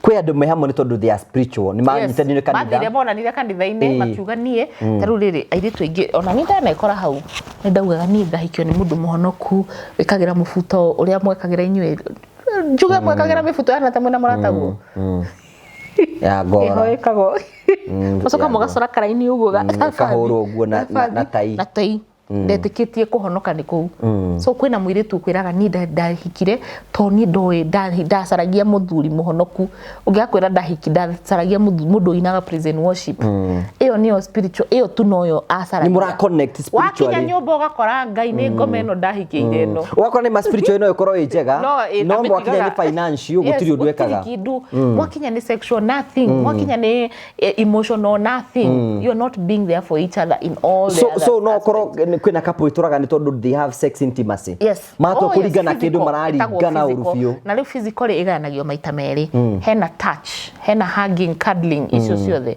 Kwĩ andũ me hamwe nĩ tondũ they are spiritual, nĩ manyitanire Mathire kanitha. Monanire kanitha-inĩ. Makiuga niĩ ta rĩu rĩrĩ, airĩtu aingĩ, ona niĩ ndanekora hau, nĩ ndaugaga niĩ ngahikio nĩ mũndũ mũhonoku wĩkagĩra mũbuto ũrĩa mwekagĩra inyuĩ, njuge mwekagĩra mĩbuto yana ta mwĩna mũrataguo Ya ngora. Ĩho ĩkagwo mũcoka ya ngora. Mũgacora karaini ũguo Ĩkahũrwo ũguo na tai. Na tai. Ndetĩkĩtie kũhonoka nĩ kũu. So kwĩna mũirĩtu ũkwĩraga, niĩ ndahikire to niĩ ndoĩ ndacaragia mũthuri mũhonoku. Ũngĩ akwĩra ndahiki ndacaragia mũndũ ũinaga praise and worship. Ĩyo nĩyo spiritual, ĩyo tu noyo acaragia. Nĩ mũra connect Wakinya spiritually. nyũmba ũgakora, Ngai, nĩ ngoma ĩno ndahikĩire ĩno. Ũgakora nĩ ma spiritual no ĩkorwo ĩ njega, No, no amĩtigaga. mwakinya nĩ financial, gũtirĩ ũndũ gũtirĩ ekaga. kĩndũ. Mwakinya nĩ sexual, nothing. Mwakinya nĩ emotional, nothing. You're not being there for each other in all the So other so no aspects. korwo kwĩna couple ĩtũraga nĩ tondũ they have sex intimacy. Yes. Matua Oh, yes, kũringana kĩndũ physical. Ĩtagwo mararingana ũru physical. biũ. Na rĩu physical rĩ, ĩgayanagio maita merĩ. Hena touch, hena hugging, cuddling, icio ciothe.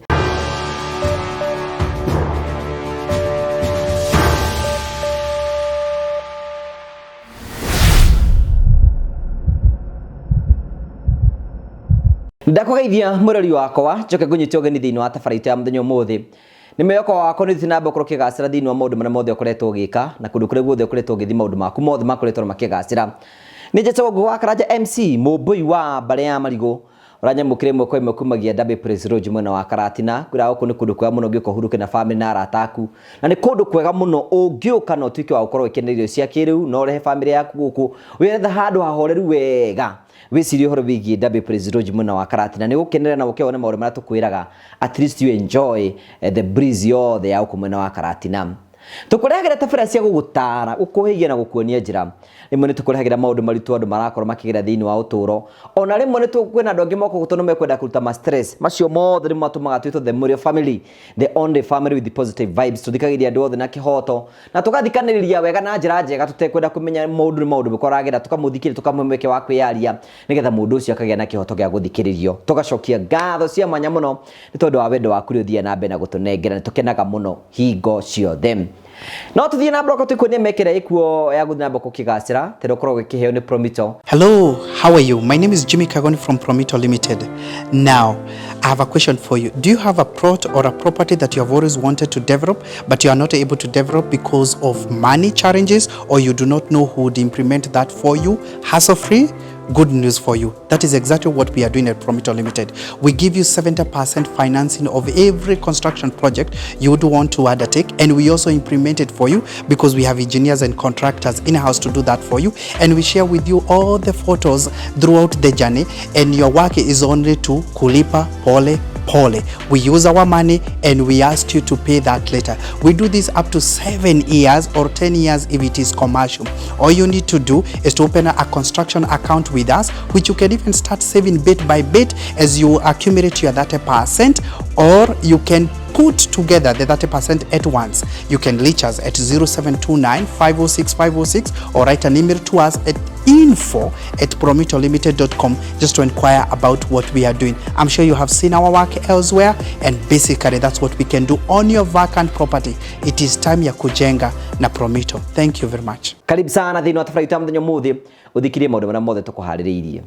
Ndakũgeithia mũrori wakwa, njoke ngũnyite ũgeni thĩinĩ wa tabara itũ ya mũthenya ũmũthĩ. Nĩ mwĩhoko wakwa nĩ ũthiĩte na mbere gũkorwo ũkĩgacĩra thĩinĩ wa maũndũ marĩa mothe ũkoretwo ũgĩka, na kũndũ kũrĩa guothe ũkoretwo ũgĩthiĩ, maũndũ maku mothe makoretwo makĩgacĩra. Nĩ njĩtagwo Ngũgĩ wa Karanja MC, mũmbũi wa mbarĩ ya marigũ, ũranyamũkĩra ĩmwe kwa ĩmwe kumagia Derby Praise Lodge mwena wa Karatina. Kwĩra gũkũ nĩ kũndũ kwega mũno ũngĩũka ũhurũke na famĩlĩ na arata aku, na nĩ kũndũ kwega mũno ũngĩũka na ũtuĩke wa gũkorwo ũgĩkenera irio cia kĩrĩu, na ũrehe famĩlĩ yaku gũkũ, wĩethe handũ hahoreru wega, wĩcirie ũhoro wĩgiĩ Derby Praise Lodge mwena wa Karatina, nĩ gũkenera na ũke wone maũndũ marĩa tũkwĩraga. At least you enjoy the breeze yothe ya gũkũ mwena wa Karatina. Tũkũrehagĩra tabarĩra cia gũgũtara, gũkũhĩgia na gũkuonia njĩra. Rĩmwe nĩ tũkũrehagĩra maũndũ maritũ andũ marakorwo makĩgera thĩinĩ wa ũtũũro. Ona rĩmwe nĩ kwĩna andũ angĩ moka gũkũ tondũ mekwenda kũruta ma stress. Macio mothe nĩmo matũmaga twĩtwo The Mũrĩo Family, the only family with positive vibes. Tũthikagĩrĩria andũ othe na kĩhoto na tũgathikanĩrĩria wega na njĩra njega, tũtekwenda kũmenya mũndũ nĩ maũndũ marĩkũ aragera. Tũkamũthikĩrĩria, tũkamũhe mweke wa kwĩyaria nĩgetha mũndũ ũcio akagĩa na kĩhoto gĩa gũthikĩrĩrio. Tũgacokia ngatho cia mwanya mũno nĩ tondũ wa wendo waku ũrĩa ũthiaga na mbere na gũtũnengera. Nĩ tũkenaga mũno hingo ciothe. No tũthiĩ na mbere tũkuonia mĩeke ĩrĩa ĩkuo ya gũthiĩ na mbere gũkĩgacĩra, tondũ ũkoragwo ũkĩheo nĩ Promito. Hello, how are you? My name is Jimmy Kagoni from Promito Limited. Now, I have a question for you. Do you have a plot or a property that you have always wanted to develop, but you are not able to develop because of money challenges, or you do not know who would implement that for you hassle-free? Good news for you. That is exactly what we are doing at Promito Limited. We give you 70% financing of every construction project you would want to undertake, and we also implement it for you because we have engineers and contractors in-house to do that for you, and we share with you all the photos throughout the journey, and your work is only to kulipa pole pole. We use our money and we ask you to pay that later. We do this up to 7 years or 10 years if it is commercial. All you need to do is to open a construction account with us, which you can even start saving bit by bit as you accumulate your 30%, or you can put together the 30% at once. You can reach us at 0729 506 506 or write an email to us at info@promitolimited.com just to inquire about what we are doing. I'm sure you have seen our work elsewhere, and basically that's what we can do on your vacant property. It is time ya kujenga na Promito. Thank you very much. Karibu sana thĩinĩ wa tabarĩra itũ ya mũthenya ũmũthĩ, ũthikĩrie maũndũ marĩa mothe tũkũharĩrĩirie.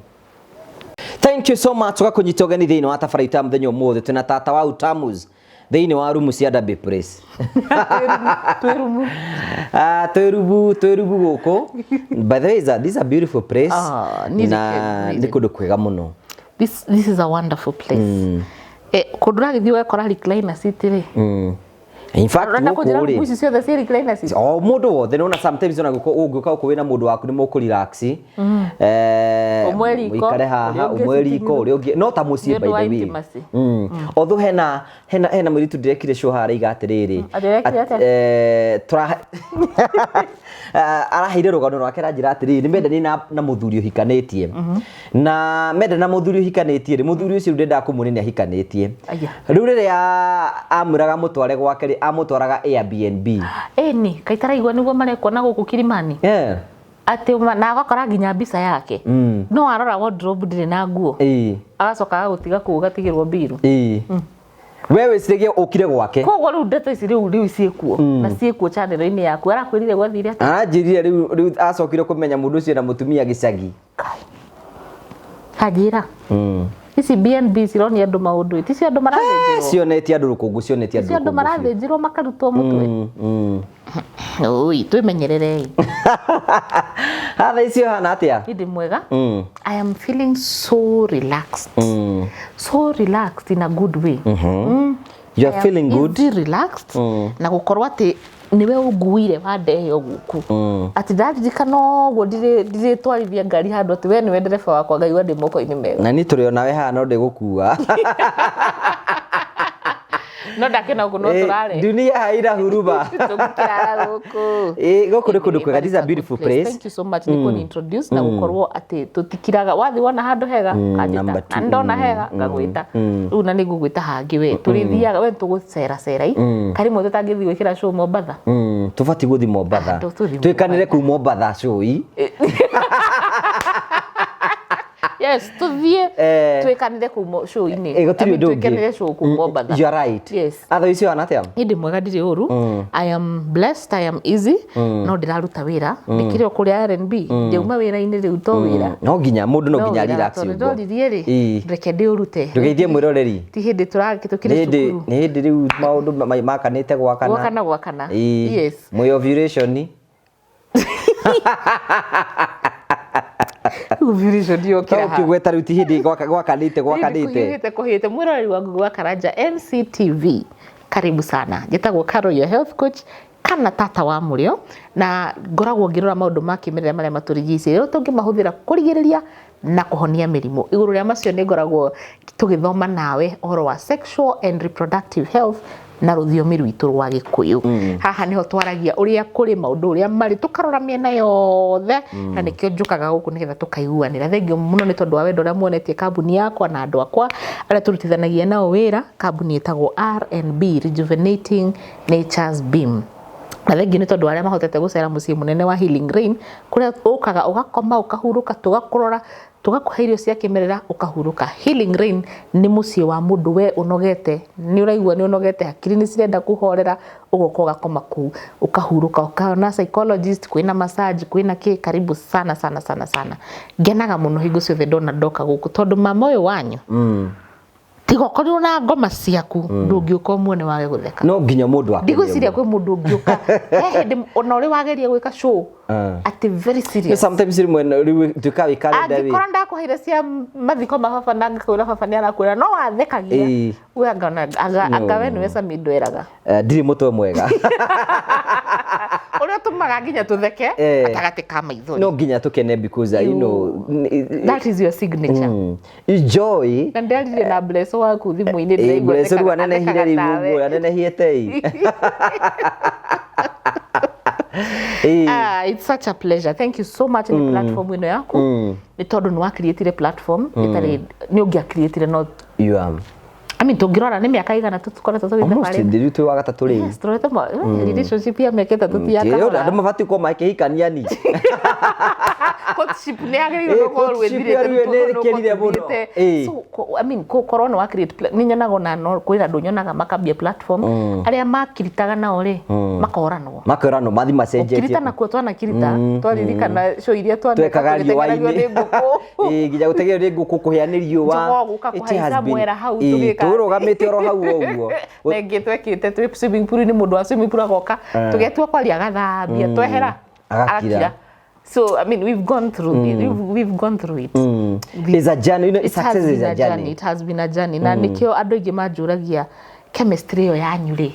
Thank you so much. Tũgakũnyita ũgeni thĩinĩ wa tabarĩra itũ ya mũthenya ũmũthĩ. Twĩna tata wa Utamus thĩinĩ wa rumu cia Derby Place. Twĩ rumu. Ah, twĩ rumu gũkũ. By the way, this is a beautiful place. Ah, nĩ na really. nĩ kũndũ kwega mũno. This is a wonderful place. Kũndũ ũragĩthiĩ ũgakora recliner seat rĩ. In fact, Ũrenda gũkũ kũnjĩra rĩ, rumu ici ciothe ciĩ recliner seat? O mũndũ wothe nĩwona sometimes ona ũngĩũka gũkũ wĩna mũndũ waku nĩ mũkũ relax, Ũmwe riko, mũikare haha, ũrĩa ũngĩ ũmwe sitting riko, room. ũrĩa ũngĩ no ta mũciĩ. Nĩ ũndũ By wa the way, intimacy. Although hena mũirĩtu ndĩrekire show haha araiga atĩrĩrĩ, Atĩ ũrekire atĩa? Araheire rũgano rwake, aranjĩra atĩrĩrĩ, nĩ mendani na mũthuri ũhikanĩtie, na menda na mũthuri ũhikanĩtie rĩ, mũthuri ũcio rĩu ndendaga kũmuonia nĩ ahikanĩtie. Aya. Rĩu rĩrĩa amwĩraga mũtware gwake rĩ, amũtwaraga Airbnb. Ĩni kaitaraigua nĩguo marekwo na gũkũ Kilimani, atĩ na agakora nginya mbica yake, no arora wardrobe ndĩrĩ na nguo, agacoka agagũtiga kũu, ũgatigĩrwo mbiru. Ĩĩ, we wĩciragia ũkire gwake. Koguo rĩu ndeto ici rĩu ciĩkuo na ciĩkuo channel-inĩ yaku. Arakwĩrire gwathire atĩa? Aranjĩrire rĩu acokire kũmenya mũndũ ũcio na mũtumia gĩcagi. Kai. Kanjĩra. Ici BNB cironia andũ maũndũ, ti cio andũ marathĩnjĩrwo? Cionetie andũ rũkũngũ, cionetie andũ Cio andũ rũkũngũ biũ. Marathĩnjĩrwo makarutwo mũtwe. Oi, twĩmenyererei. Ha thaa icio hana atĩa? Niĩ ndĩ mwega. I am feeling so relaxed, so relaxed in a good way. You are I am feeling good. easy, relaxed, na gũkorwo atĩ nĩwe ũnguire wandehe gũkũ, atĩ ndaririkana ũguo ndirĩtwarithia ngari handũ, atĩ we nĩwe ndereba wakwa, ngaigua ndĩ moko-inĩ mega. Na niĩ tũrĩ onawe haha no ndĩgũkua. No ndakena ũguo no tũrare. Dunia haina huruma. Tũgũkĩrara gũkũ. Ĩ, gũkũ nĩ kũndũ kwega. But This is a it's a beautiful good place. place. Thank you so much nĩ kũni introduce na gũkorwo atĩ tũtikiraga. Wathiĩ wona handũ hega ũkanjĩta, Number na ndona hega ngagwĩta. Rĩu na nĩ ngũgwĩta hangĩ, we tũrĩthiaga, we tũgũcera cera i karimwe tũtangĩthiĩ gwĩkĩra show Mombatha. Tũbatiĩ gũthiĩ Mombatha. Ah, tũthiĩ. Twĩkanĩre kũu Mombatha show i. Yes, tũthiĩ twĩkanĩre kũu show-inĩ. Eh, gũtirĩ I mean, ũndũ ũngĩ. twĩkanĩre show kũu Mombatha. You are right. Yes. Atha icio hana atĩa? Niĩ ndĩ mwega, ndirĩ ũru. I am blessed, I am easy. No ndĩraruta wĩra, ndĩkĩrĩ o kũrĩa R&B, ndiauma wĩra-inĩ rĩu to wĩra. No nginya mũndũ no nginya wĩra, relax tondũ ũguo. ndoririe rĩ, reke ndĩũrute. Ndũgeithie mwĩroreri. Ti hĩndĩ tũkĩrĩ Nĩ hĩndĩ cukuru. nĩ hĩndĩ rĩu maũndũ makanĩte gwakana. Gwakana gwakana. Ĩ. Yes. Mwĩ ovulation. Ovulation yokĩra To ũkĩgweta rĩu ti hĩndĩ gwakanĩte gwakanĩte. Kũhiũhĩte kũhĩte. Mwĩroreri wa Ngugi wa Karanja MCTV, karibu sana. Njĩtagwo Carol, your health coach kana tata wa mũrĩo, na ngoragwo ngĩrora maũndũ ma kĩmerera marĩa matũrigicĩirie, ũrĩa tũngĩmahũthĩra kũrigĩrĩria na kũhonia mĩrimũ. Igũrũ rĩa macio, nĩ ngoragwo tũgĩthoma nawe ũhoro wa sexual and reproductive health na rũthiomi rwitũ rwa Gĩkũyũ. Haha nĩho twaragia ũrĩa kũrĩ maũndũ ũrĩa marĩ, tũkarora mĩena yothe, na nĩkĩo njũkaga gũkũ nĩgetha tũkaiguanĩra. Thengiũ mũno nĩ tondũ wa wendo ũrĩa muonetie kambuni yakwa na andũ akwa arĩa tũrutithanagia nao wĩra. Kambuni ĩtagwo R&B, Rejuvenating Nature's Beam. Na thengiũ nĩ tondũ arĩa mahotete gũcera mũciĩ mũnene wa Healing Rain, kũrĩa ũkaga ũgakoma, ũkahurũka, tũgakũrora, tũgakũhe irio cia kĩmerera, ũkahurũka. Healing Rain nĩ mũciĩ wa mũndũ we ũnogete, nĩ ũraigua nĩ ũnogete, hakiri nĩ cirenda kũhorera, ũgoka ũgakoma kũu, ũkahurũka, ũkaona psychologist, kwĩna massage, kwĩna kĩ. Karibu sana sana sana sana. Ngenaga mũno hingo ciothe ndona ndoka gũkũ, tondũ mama ũyũ wanyu, tiga ũkorirwo na ngoma ciaku, ndũngĩũka ũmuone wage gũtheka. No nginya mũndũ akenie. Ndigwĩciria kwĩ mũndũ ũngĩũka he hĩndĩ ona ũrĩ wageria gwĩka show atĩ very serious. Sometimes rĩmwe rĩu tuĩka wĩ kalenda wĩ. Angĩkorwo ndakũheire cia mathiko ma baba na ngakwĩra baba nĩ arakwĩra no wathekagia, we anga we nĩwe Sami ndweraga. Ndirĩ mũtwe mwega. Ũrĩa ũtũmaga nginya tũtheke gatagatĩ ka maithori. No nginya tũkene because you know That is your signature. Joy. Na ndaririe na Blesso waku thimũ-inĩ, ndĩraigua Blesso rĩu anenehire athekaga rĩu tawe. ũguo anenehiete ĩ. Ah, it's such a pleasure. Thank you so much nĩ platform ĩno yaku, nĩ tondũ nĩ wa-create platform ĩtarĩ nĩ ũngĩa-create no You are I mean, tũngĩrora nĩ mĩaka igana tũkoretwo tũgĩte almost thabarĩ. Rĩu twĩ wa gatatũ rĩu. Yes, tũrorete relationship ya mĩaka 3 ti ya Ĩ, kahora. andũ mabatiĩ gũkorwo makĩhikania ni. Courtship nĩ yagĩrĩirwo gũkorwo Courtship ĩthirĩte. yarĩo nĩ ĩkĩrire mũno. So I mean, gũkorwo nĩ wa create nĩ nyonaga ona no kwĩna andũ nyonaga makambia platform, arĩa makiritaga nao rĩ makoranwo. Makoranwo mathi macenjetie. Kirita nakuo twanakirita, twaririkana show iria twaneka Twekaga tũgĩteng'eragio riũa-inĩ. nĩ ngũkũ. Ĩ, nginya gũteng'erio nĩ ngũkũ, kũhĩa nĩ riũa. Njogoo gũka It kũhaica has been- mwera hau tũgĩka. Tũrũgamĩte oro hau ũguo. Na ĩngĩ twekĩte twĩ swimming pool nĩ mũndũ wa swimming pool agoka, tũgetua kwaria, agathambia, twehera Agakira. So I mean, we've gone through it. We've gone through it. It's a journey, you know, It has success is been a a journey. journey. It has been a journey. Na nikio andũ aingĩ manjũragia chemistry ĩyo yanyu rĩ,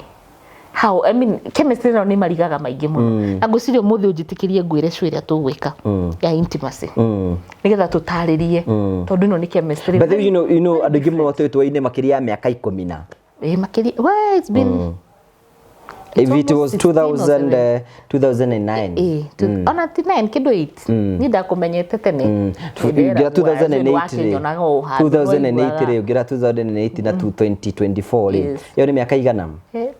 how, I mean, chemistry ĩno nĩ marigaga maingĩ mũno, na ngwĩciria ũmũthĩ ũnjĩtĩkĩrie ngwĩre show ĩrĩa tũgwĩka ya intimacy, nĩgetha tũtarĩrie, tondũ ĩno nĩ chemistry. But then, you know andũ aingĩ mũno twĩtwaine makĩria ya mĩaka 10 na. Ĩ, makĩria, well, it's been If it almost was 16 or 2000, 2009. Ĩ, ona ti 9 kĩndũ 8, niĩ ndakũmenyete tene. Ũngĩra 2008 rĩ, Wakĩnyonaga o handũ 2008 rĩ, ũngĩra 2008 na 2024 rĩ, ĩyo nĩ mĩaka igana?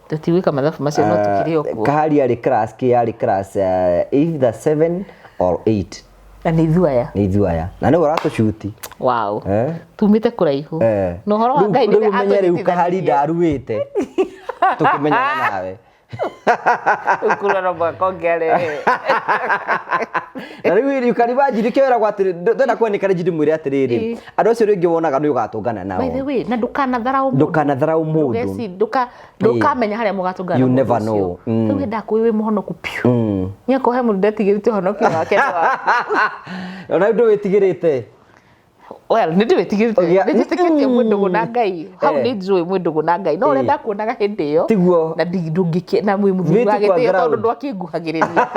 Tũtigwĩka mathabu macio, no tũkĩrĩ o kuo. Kahari yarĩ class kĩ, yarĩ class either 7 or 8. Na nĩ ithuĩ aya. Nĩ ithuĩ aya na nĩwe ũratũcuti. Wow. Eh? Tumĩte kũraihu. Na ũhoro wa Rĩu Ngai rĩu nĩwe ũmenye rĩu kahari atũnyitithanirie. ndaruĩte tũkĩmenyana nawe. Rĩu no mũhaka ũngĩarehe. Na rĩu you can imagine nĩkĩo wĩragwo atĩrĩ, ndenda kwenĩka rĩnji ndĩmwĩre atĩrĩrĩ, andũ acio rĩngĩ wonaga nĩ ũgatũngana nao. By the way, na ndũkanatharau mũndũ. Ndũkanatharau mũndũ. Ndũkamenya harĩa mũgatũngana You na mũndũ never ũcio. know. Rĩu hĩndĩ akũĩ wĩ mũhonoku piũ. Nĩakorwo he mũndũ ndetigĩrĩte ũhonokio wake nĩ waku. Ona rĩu ndũwĩtigĩrĩte. Well, nĩ ndĩwĩtigĩrĩte. Nĩ njĩtĩkĩtie mwĩ ndũgũ na Ngai. Hau Eh. nĩ njũĩ mwĩ ndũgũ na Ngai. No ũrĩa ndakuonaga hĩndĩ ĩyo. Tiguo. Na ndũngĩkĩ na mwĩ mũthuri wa Wĩtĩ kwa gĩtĩo tondũ ground. ndwakĩnguhagĩrĩria.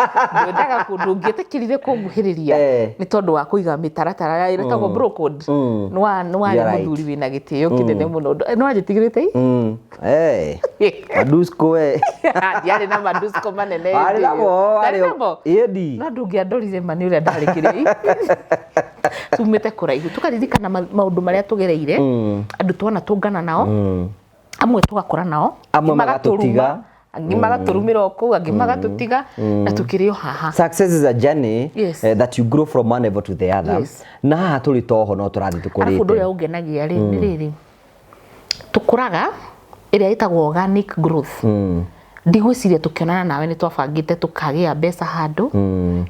Ndwendaga kũ ndũngĩetĩkĩrire kũnguhĩrĩria. Nĩ tondũ wa kũiga mĩtaratara ya ĩtagwo bro code. Nĩ warĩ You're right. mũthuri wĩna gĩtĩo kĩnene mũno. Nĩ wanjĩtigĩrĩte ĩ? Madusko we. Ndiarĩ na madusko manene. Warĩ hĩndĩ ĩyo. namo, Ndarĩ warĩ- namo? Ĩni. No ndũngĩandorire ma nĩ ũrĩa ndarĩ kĩrĩi. Tumĩte kũraihu tũkaririkana maũndũ marĩa tũgereire, andũ twana tũngana nao, amwe tũgakũra nao, Amwe angĩ magatũruma, magatũtiga. angĩ magatũrumĩra o kũu, angĩ magatũtiga, na tũkĩrĩ o haha. Success is a journey, Yes. that you grow from one level to the other. Yes. Na haha tũrĩ toho no tũrathiĩ Arabu ũndũ ũrĩa tũkũrĩte. ũngenagia rĩ nĩ rĩrĩ, tũkũraga ĩrĩa ĩtagwo organic growth. Ndigwĩciria tũkĩonana nawe nĩ twabangĩte tũkagĩa mbeca handũ.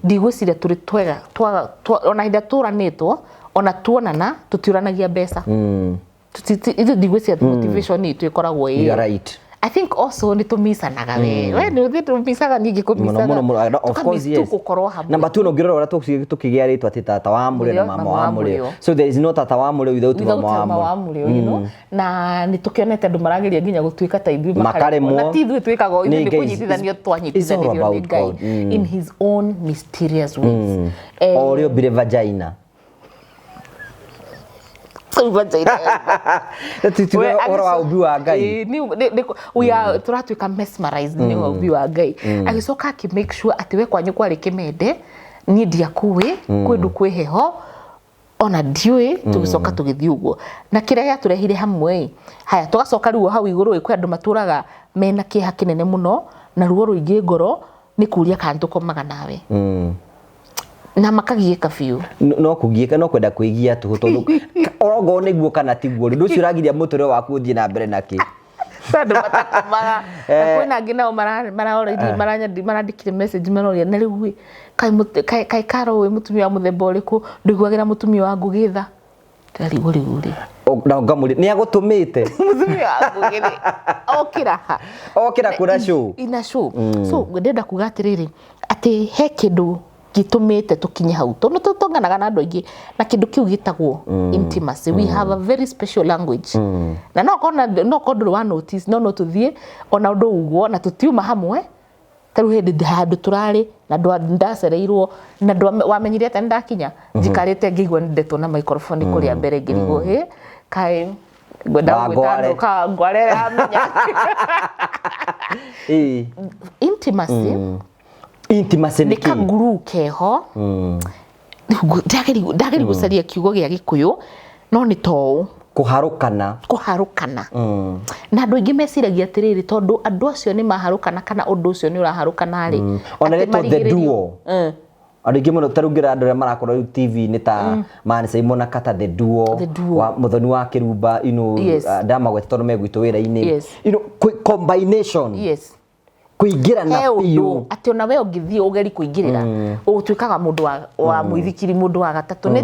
Ndigwĩciria tũrĩ twega ona hĩndĩ ĩrĩa tũranĩtwo, ona tuonana tũtiũranagia mbeca. Ithuĩ ndigwĩciria motivation itũ ĩkoragwo ĩ You are right. I think also nĩ tũmicanaga we. We nĩ ũthiĩ tũmicaga, niĩ ngĩkũmicaga. Mũno, mũno, mũno. Of course, yes. Tũgũkorwo hamwe. Number two, ũngĩrora ũrĩa tũkĩgĩa rĩtwa atĩ tata wa Mũrĩo na Mũrĩo, mama wa Mũrĩo. So there is no tata wa Mũrĩo without Without mama wa mama wa Mũrĩo. Mũrĩo, you know. Na nĩ tũkĩonete andũ marageria nginya gũtuĩka ta ithuĩ Makaremwo. Na ti ithuĩ twĩkaga ũũ, ithuĩ Nĩ nĩ Ngai. kũnyitithanio It's all twanyitithanirio nĩ about Ngai God. in his own mysterious ways. O ũrĩa ombire vagina. Vagina. Tutiuge ũhoro wa ũmbi wa Ngai. Ĩĩ, we are tũratuĩka mesmerized nĩ ũmbi wa Ngai. Agĩcoka akĩ make sure atĩ we kwanyu kwarĩ kĩmende, niĩ ndiakũĩ, kwĩ ndũ kwĩ heho, ona ndiũĩ, tũgĩcoka tũgĩthiĩ ũguo. Na kĩrĩa gĩatũrehire hamwe ĩ, haya tũgacoka rĩu hau igũrũ ĩ, kwĩ andũ matũraga mena kĩeha kĩnene mũno na ruo rũingĩ ngoro nĩ kũria kana tũkomaga nawe. Na makagiĩka biũ. No kũgiĩka, no kwenda kwĩgia tũhũ, tondũ orongoo nĩguo kana tiguo, ũndũ ũcio ũragiria mũtũrĩre waku ũthiĩ na mbere nakĩ? Andũ matakomaga. Na kwĩna angĩ nao marandĩkire message maroria, na rĩu ĩ, kaĩ Karo wĩ mũtumia wa mũthemba ũrĩkũ, ndũiguagĩra mũtumia wa Ngũgĩ tha? Ndĩrarigwo rĩu rĩ. Na ũngamũria, nĩ agũtũmĩte? Mũtumia wa Ngũgĩ rĩ, okĩra ha? Okĩra kũra show. Ina show. So ndĩrenda kuga atĩrĩrĩ, atĩ he kĩndũ gĩtũmĩte tũkinye hau, tondũ tũtũnganaga na andũ aingĩ, na kĩndũ kĩu gĩtagwo intimacy. We have a very special language. Na no korwo no korwo ndũrĩ wa notice, no tũthiĩ ona ũndũ ũguo na tũtiuma hamwe. Ta rĩu hĩndĩ handũ tũrarĩ na ndacereirwo na wamenyire atĩa nĩndakinya, njikarĩte ngĩigua nĩ ndetwo na microphone kũrĩa mbere, ngĩrigwo hĩ kaĩ ngwenda Wa gwĩta Ngware. andũ ka Ngware amenya. Intimacy. Intimacy nĩ nĩ kĩ? kanguru keho. Ndageri gũcaria kiugo gĩa Gĩkũyũ, no nĩ toũ. Kũharũkana. Kũharũkana. Na andũ aingĩ meciragia atĩrĩrĩ, tondũ andũ acio nĩ maharũkana kana ũndũ ũcio nĩ ũraharũkana rĩ, Ona atĩ rĩtwa the marigĩrĩrio- duo. Andũ aingĩ mũno ta rĩu ngĩra andũ arĩa marakorwo rĩu TV nĩ ta Man Simon na Kata the duo, The duo. wa Muthoni wa Kĩrumba, you know, ndamagweta tondũ me gwitũ wĩra-inĩ. You know, combination. Kũingĩrana He ũndũ biũ. atĩ ona we ũngĩthiĩ ũgeri kũingĩrĩra, ũtuĩkaga mũndũ wa mũithikiri, mũndũ wa gatatũ nĩ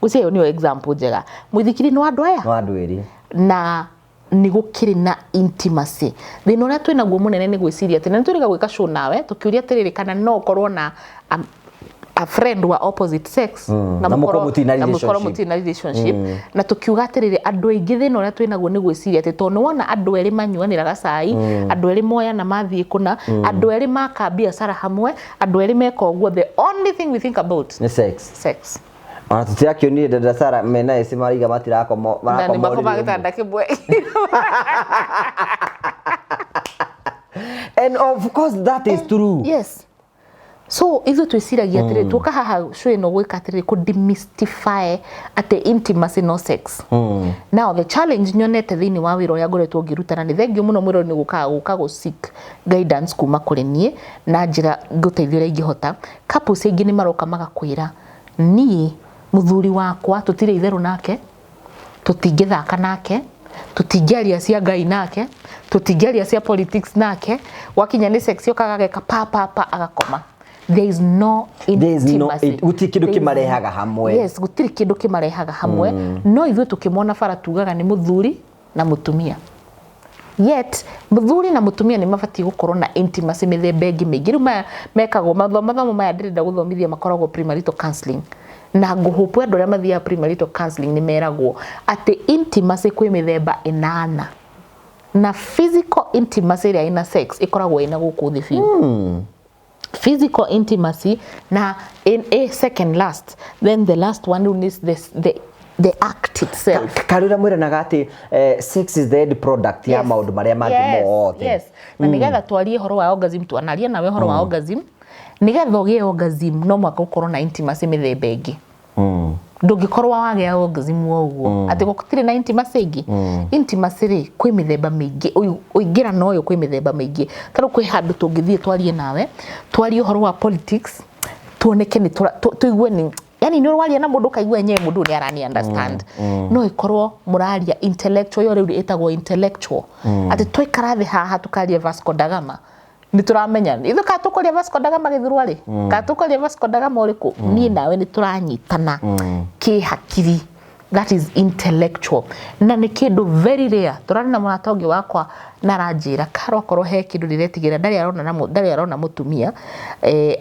ngwĩciria ĩyo nĩyo example njega. Mũithikiri nĩ wa andũ aya? Nĩ wa andũ erĩ. Na nĩ gũkĩrĩ na intimacy. Thĩna ũrĩa twĩnaguo mũnene nĩ gwĩciria atĩ, na nĩ twĩrĩga gwĩka show nawe tũkĩũria atĩrĩrĩ, kana no ũkorwo na a friend wa opposite sex Na mũkorwo mũtirĩ na na mũkorwo relationship. mũtirĩ na relationship. Na tũkiuga atĩrĩrĩ, andũ aingĩ thĩna ũrĩa twĩnaguo nĩ gwĩciria atĩ tondũ nĩwona andũ erĩ manyuanĩraga cai, andũ erĩ moyana mathiĩ kũna, andũ erĩ maka biacara hamwe, andũ erĩ meka ũguo, the only thing we think about nĩ sex. Sex. Ona tũtirakĩonire dada Sara mena ĩci maraiga matirakoma, na nĩ marakoma makoma ũrĩrĩ ũmwe. gĩtanda kĩmwe. And of course that is true. Yes. So ithuĩ twĩciragia atĩrĩ, tuoka haha show ĩno gwĩka atĩrĩrĩ, kũ demystify atĩ intimacy no sex. Now the challenge nyonete thĩinĩ wa wĩra ũrĩa ngoretwo ngĩrutana, nĩ thengiũ mũno mwĩrori nĩ gũkaga gũka gũ seek guidance kuma kũrĩ niĩ na njĩra ngũteithia ũrĩa ingĩhota. Couples aingĩ nĩ maroka magakwĩra, niĩ mũthuri wakwa tũtirĩ itherũ nake, tũtingĩthaka nake, Tũtingĩaria cia Ngai nake, tũtingĩaria cia politics nake. Wakinya nĩ sex, okaga ageka pa pa pa, agakoma. There is no There is no intimacy. Gũtirĩ kĩndũ There is kĩmarehaga hamwe. Yes, gũtirĩ kĩndũ kĩmarehaga hamwe. No ithuĩ tũkĩmona bara tugaga nĩ mũthuri na mũtumia. Yet mũthuri na mũtumia nĩ mabatiĩ gũkorwo na intimacy mĩthemba ĩngĩ mĩingĩ. Rĩu maya mekagwo mathomo maya ndĩrenda gũthomithia makoragwo premarital counseling, na ngũhũpwo andũ arĩa mathiaga premarital counseling nĩ meragwo atĩ intimacy kwĩ mĩthemba 8, na physical intimacy ĩrĩa ĩna sex ĩkoragwo ĩna gũkũ thĩ biũ. Physical intimacy na in a second last, then the last one is the act itself. Karĩ ũrĩa mwĩranaga atĩ sex is the end product ya maũndũ marĩa mangĩ mothe. Yes, na nĩgetha twarie ũhoro wa orgasm, twanaria nawe ũhoro wa orgasm, nĩgetha ũgĩe orgasm no mũhaka ũkorwo na intimacy mĩthemba ĩngĩ. Ndũngĩkorwo wagĩa orgasm o ũguo atĩ gũtirĩ na intimacy ĩngĩ. Intimacy rĩ, kwĩ mĩthemba mĩingĩ. Ũingĩra na ũyũ, kwĩ mĩthemba mĩingĩ. Ta rĩu kwĩ handũ tũngĩthiĩ twarie nawe, twarie ũhoro wa politics, tuoneke nĩ tũigue nĩ yani nĩ ũraria na mũndũ ũkaigua enyewe mũndũ ũyũ nĩ arani understand. No ĩkorwo mũraria intellectual, ĩyo rĩu ĩtagwo intellectual, atĩ twaikara thĩ haha tũkaria Vasco da Gama, nĩ tũramenya ithuĩ kana tũkũria Vasco da Gama gĩthurwa rĩ, kana tũkũria Vasco da Gama ũrĩkũ, niĩ nawe nĩ tũranyitana kĩhakiri. That is intellectual, na nĩ kĩndũ very rare. Tũrarĩ na mũrata ũngĩ wakwa na aranjĩra karwo akorwo he kĩndũ ndĩretigĩra, ndarĩ arona na ndarĩ arona mũtumia,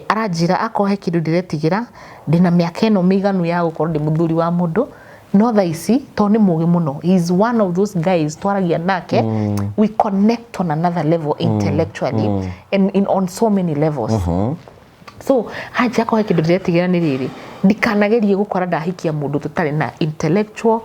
aranjĩra akorwo he kĩndũ ndĩretigĩra, ndĩna mĩaka ĩno mĩiganu ya gũkorwo ndĩ mũthuri wa mũndũ, no thaa ici tondũ nĩ mũgĩ mũno, he is one of those guys twaragia nake, we connect on another level intellectually and on so many levels. So hanja akorwo he kĩndũ ndĩretigĩra nĩ rĩrĩ, ndikanagerie gũkora ndahikia mũndũ tũtarĩ na intellectual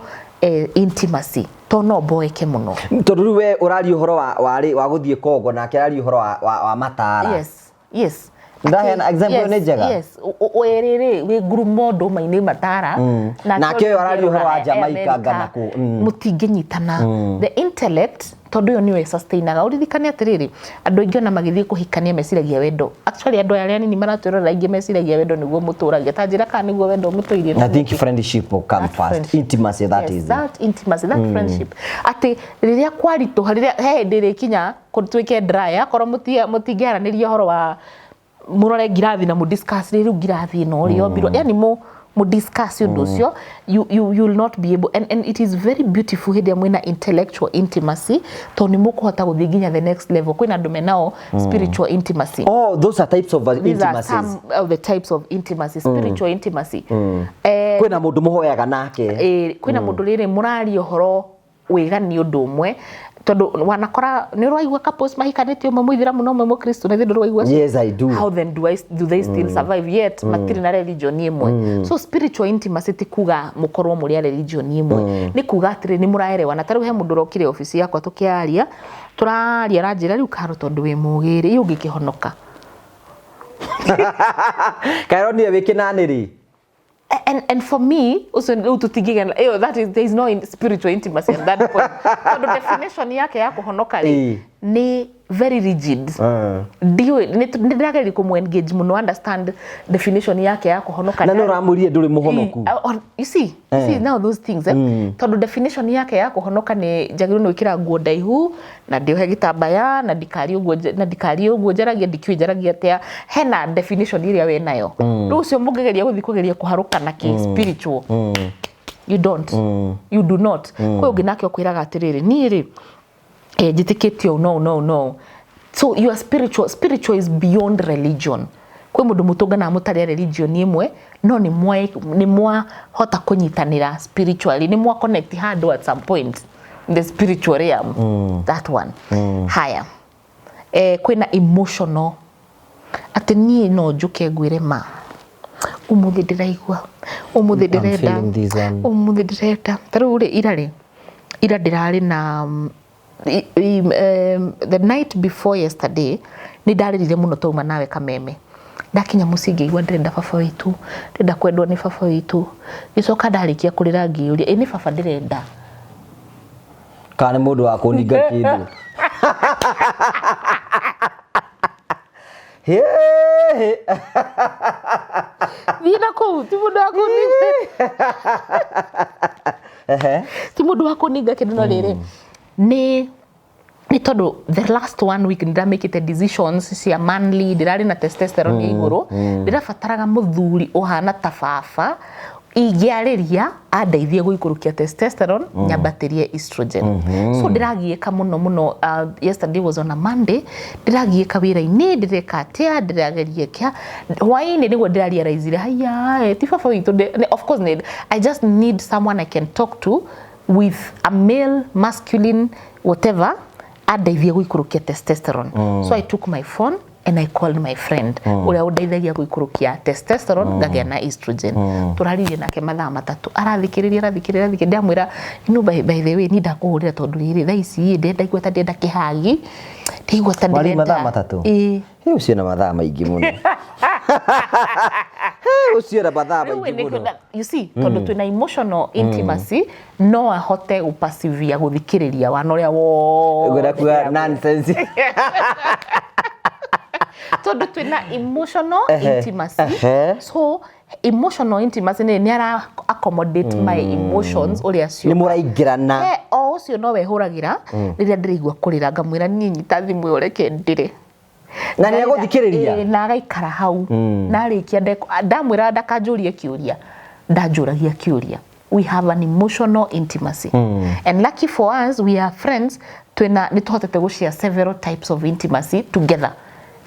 intimacy, tondũ no mboeke mũno. Tondũ rĩu we ũraria ũhoro wa gũthiĩ Kongo, nake araria ũhoro wa matara. Yes. Ndaheana example nĩ njega. Yes. Werĩ rĩ, wĩ ngurumo ndũma-inĩ matara. Nake ũyũ araria ũhoro wa America, Jamaica, Ghana kũ. Mũtingĩnyitana. The intellect, tondũ ĩyo nĩyo ĩsustainaga. Ũririkane atĩrĩrĩ, andũ aingĩ ona magĩthiĩ kũhikania meciragia wendo. Actually andũ arĩa anini maratwĩrorera aingĩ meciragia wendo nĩguo mũtũragia. Ta njĩra kana nĩguo wendo mũtũirie. I think friendship will come That first. friendship. Intimacy, that Yes, is it. that intimacy, that friendship. Atĩ rĩrĩa kwaritũha, rĩrĩa he hĩndĩ ĩrĩkinya gũtuĩke dry, akorwo mũtingĩaranĩria ũhoro wa mũrore ngirathi na mũdiscuss rĩu ngirathi ĩno rĩ yombirwo, yani mũdiscuss ũndũ ũcio, you will not be able, and it is very beautiful hĩndĩ ĩrĩa mwĩna intellectual intimacy, tondũ nĩ mũkũhota gũthiĩ nginya the next level. Kwĩna andũ menao spiritual intimacy. Oh, those are types of These are intimacies. some of the types of intimacy, spiritual intimacy. Kwĩna mũndũ mũhoyaga nake. Kwĩna mũndũ rĩrĩ mũraria ũhoro wĩgani ũndũ ũmwe, tondũ wanakora nĩ ũraigua couples mahikanĩtie, ũmwe mũithĩramu na ũmwe mũkristo, na ithuĩ ndũraigua ũcio? Yes, I do. How then do they still survive, yet matirĩ na religion ĩmwe? So spiritual intimacy ti kuga mũkorwo mũrĩ a religion ĩmwe, nĩ kuga atĩrĩ nĩ mũraerewana. Ta rĩu he mũndũ ũrokire obici yakwa, tũkĩaria tũraria, aranjĩra rĩu Karo, tondũ wĩ mũgĩ rĩ, ĩ ũngĩkĩhonoka? Kaĩronire wĩ kĩnanĩ rĩ. And for me also rĩu tũtingĩgĩa ĩyo, that is, there is no spiritual intimacy at that point, tondũ definition yake ya kũhonoka rĩ nĩ very rigid. Ndiũĩ, nĩ ndĩrageria kũmũ engage mũno understand definition yake ya kũhonoka. Na nĩ ũramũrire ndũrĩ mũhonoku. You see now those things, tondũ definition yake ya kũhonoka nĩ njagĩrĩirwo nĩ gwĩkĩra nguo ndaihu na ndĩohe gĩtambaya na ndikarie ũguo na ndikarie ũguo njaragia, ndikĩũĩ njaragia atĩa. Hena definition ĩrĩa we nayo. Rĩu ũcio mũngĩgeria gũthiĩ kũgeria kũharũka na kĩ spiritual, you don't, you do not. Kwĩ ũngĩ nake ũkwĩraga atĩrĩrĩ, niĩ rĩ, njĩtĩkĩtie ũũ no no no. So you are spiritual. Spiritual is beyond religion. Kwĩ mũndũ mũtũnganaga mũtarĩ a religion ĩmwe, no nĩ mwahota kũnyitanĩra spiritually, nĩ mwa connect handũ at some point in the spiritual realm. That one. Haya, kwĩna emotional, atĩ niĩ no njũke ngwĩre, ma ũmũthĩ ndĩraigua, ũmũthĩ I'm ndĩrenda feeling this one. Ũmũthĩ ndĩrenda. Ta rĩu rĩ, ira rĩ, ira ndĩrarĩ na the night before yesterday nĩ ndarĩrire mũno. Twauma nawe Kameme, ndakinya mũciĩ ngĩigua ndĩrenda baba witũ, ndĩrenda kwendwo nĩ baba witũ. Gĩcoka ndarĩkia kũrĩra ngĩyũria, ĩ nĩ baba ndĩrenda Kana nĩ mũndũ wa kũninga kĩndũ? Hĩ, hĩ. Thiĩ na kũu, ti mũndũ wa kũninga. Ti mũndũ wa kũninga kĩndũ, no rĩrĩ Nĩ tondũ the last one week nĩndamĩkĩte decisions cia manly, ndĩrarĩ na testosterone ya igũrũ, ndĩrabataraga mũthuri ũhana ta baba ingĩarĩria andeithie gũikũrũkia testosterone, nyambatĩrie estrogen. So ndĩragiĩka mũno mũno. Yesterday was on a Monday. Ndĩragiĩka wĩra-inĩ, ndĩreka atĩa, ndĩrageria kĩa hwaĩ-inĩ nĩguo ndĩrarealizire, haya, ti baba witũ. Of course I just need someone I can talk to with a male masculine whatever andeithie gũikũrũkia testosterone. So I took my phone and I called my friend ũrĩa ũndeithagia gũikũrũkia testosterone ngagĩa na estrogen. Tũraririe nake mathaa 3, arathikĩrĩria, arathikĩrĩria, arathikĩrĩria. Ndamwĩra, "No, by the way, ni ndakũhũrĩra tondũ rĩrĩ thaa ici ndĩrenda, igua ta ndĩrenda kĩhagi, ndĩigua ta Wari ndĩrenda." Mathaa 3? Ĩĩ. Hĩ, ũcio na mathaa maingĩ mũno. Hĩ, ũcio na mathaa Rĩu maingĩ nĩkĩo mũno. You see, tondũ twĩna emotional intimacy, no ahote gũpacivia gũthikĩrĩria wana ũrĩa wothe Ngwenda kuga ndĩramwĩra. Nonsense. Tondũ twĩna emotional intimacy. So emotional intimacy nĩ ara accommodate my emotions ũrĩa Nĩ cioka. mũraingĩrana. O ũcio no wehũragĩra rĩrĩa ndĩraigua kũrĩra, ngamwĩra, "Niĩ nyita thimũ ĩyo, reke ndĩre." Na nĩ agũthikĩrĩria. Ĩĩ, na agaikara hau narĩkia ndamwĩra ndakanjũrie kĩũria, ndanjũragia kĩũria. We have an emotional intimacy, and lucky for us, we are friends. Twĩna nĩ tũhotete gũshare several types of intimacy together,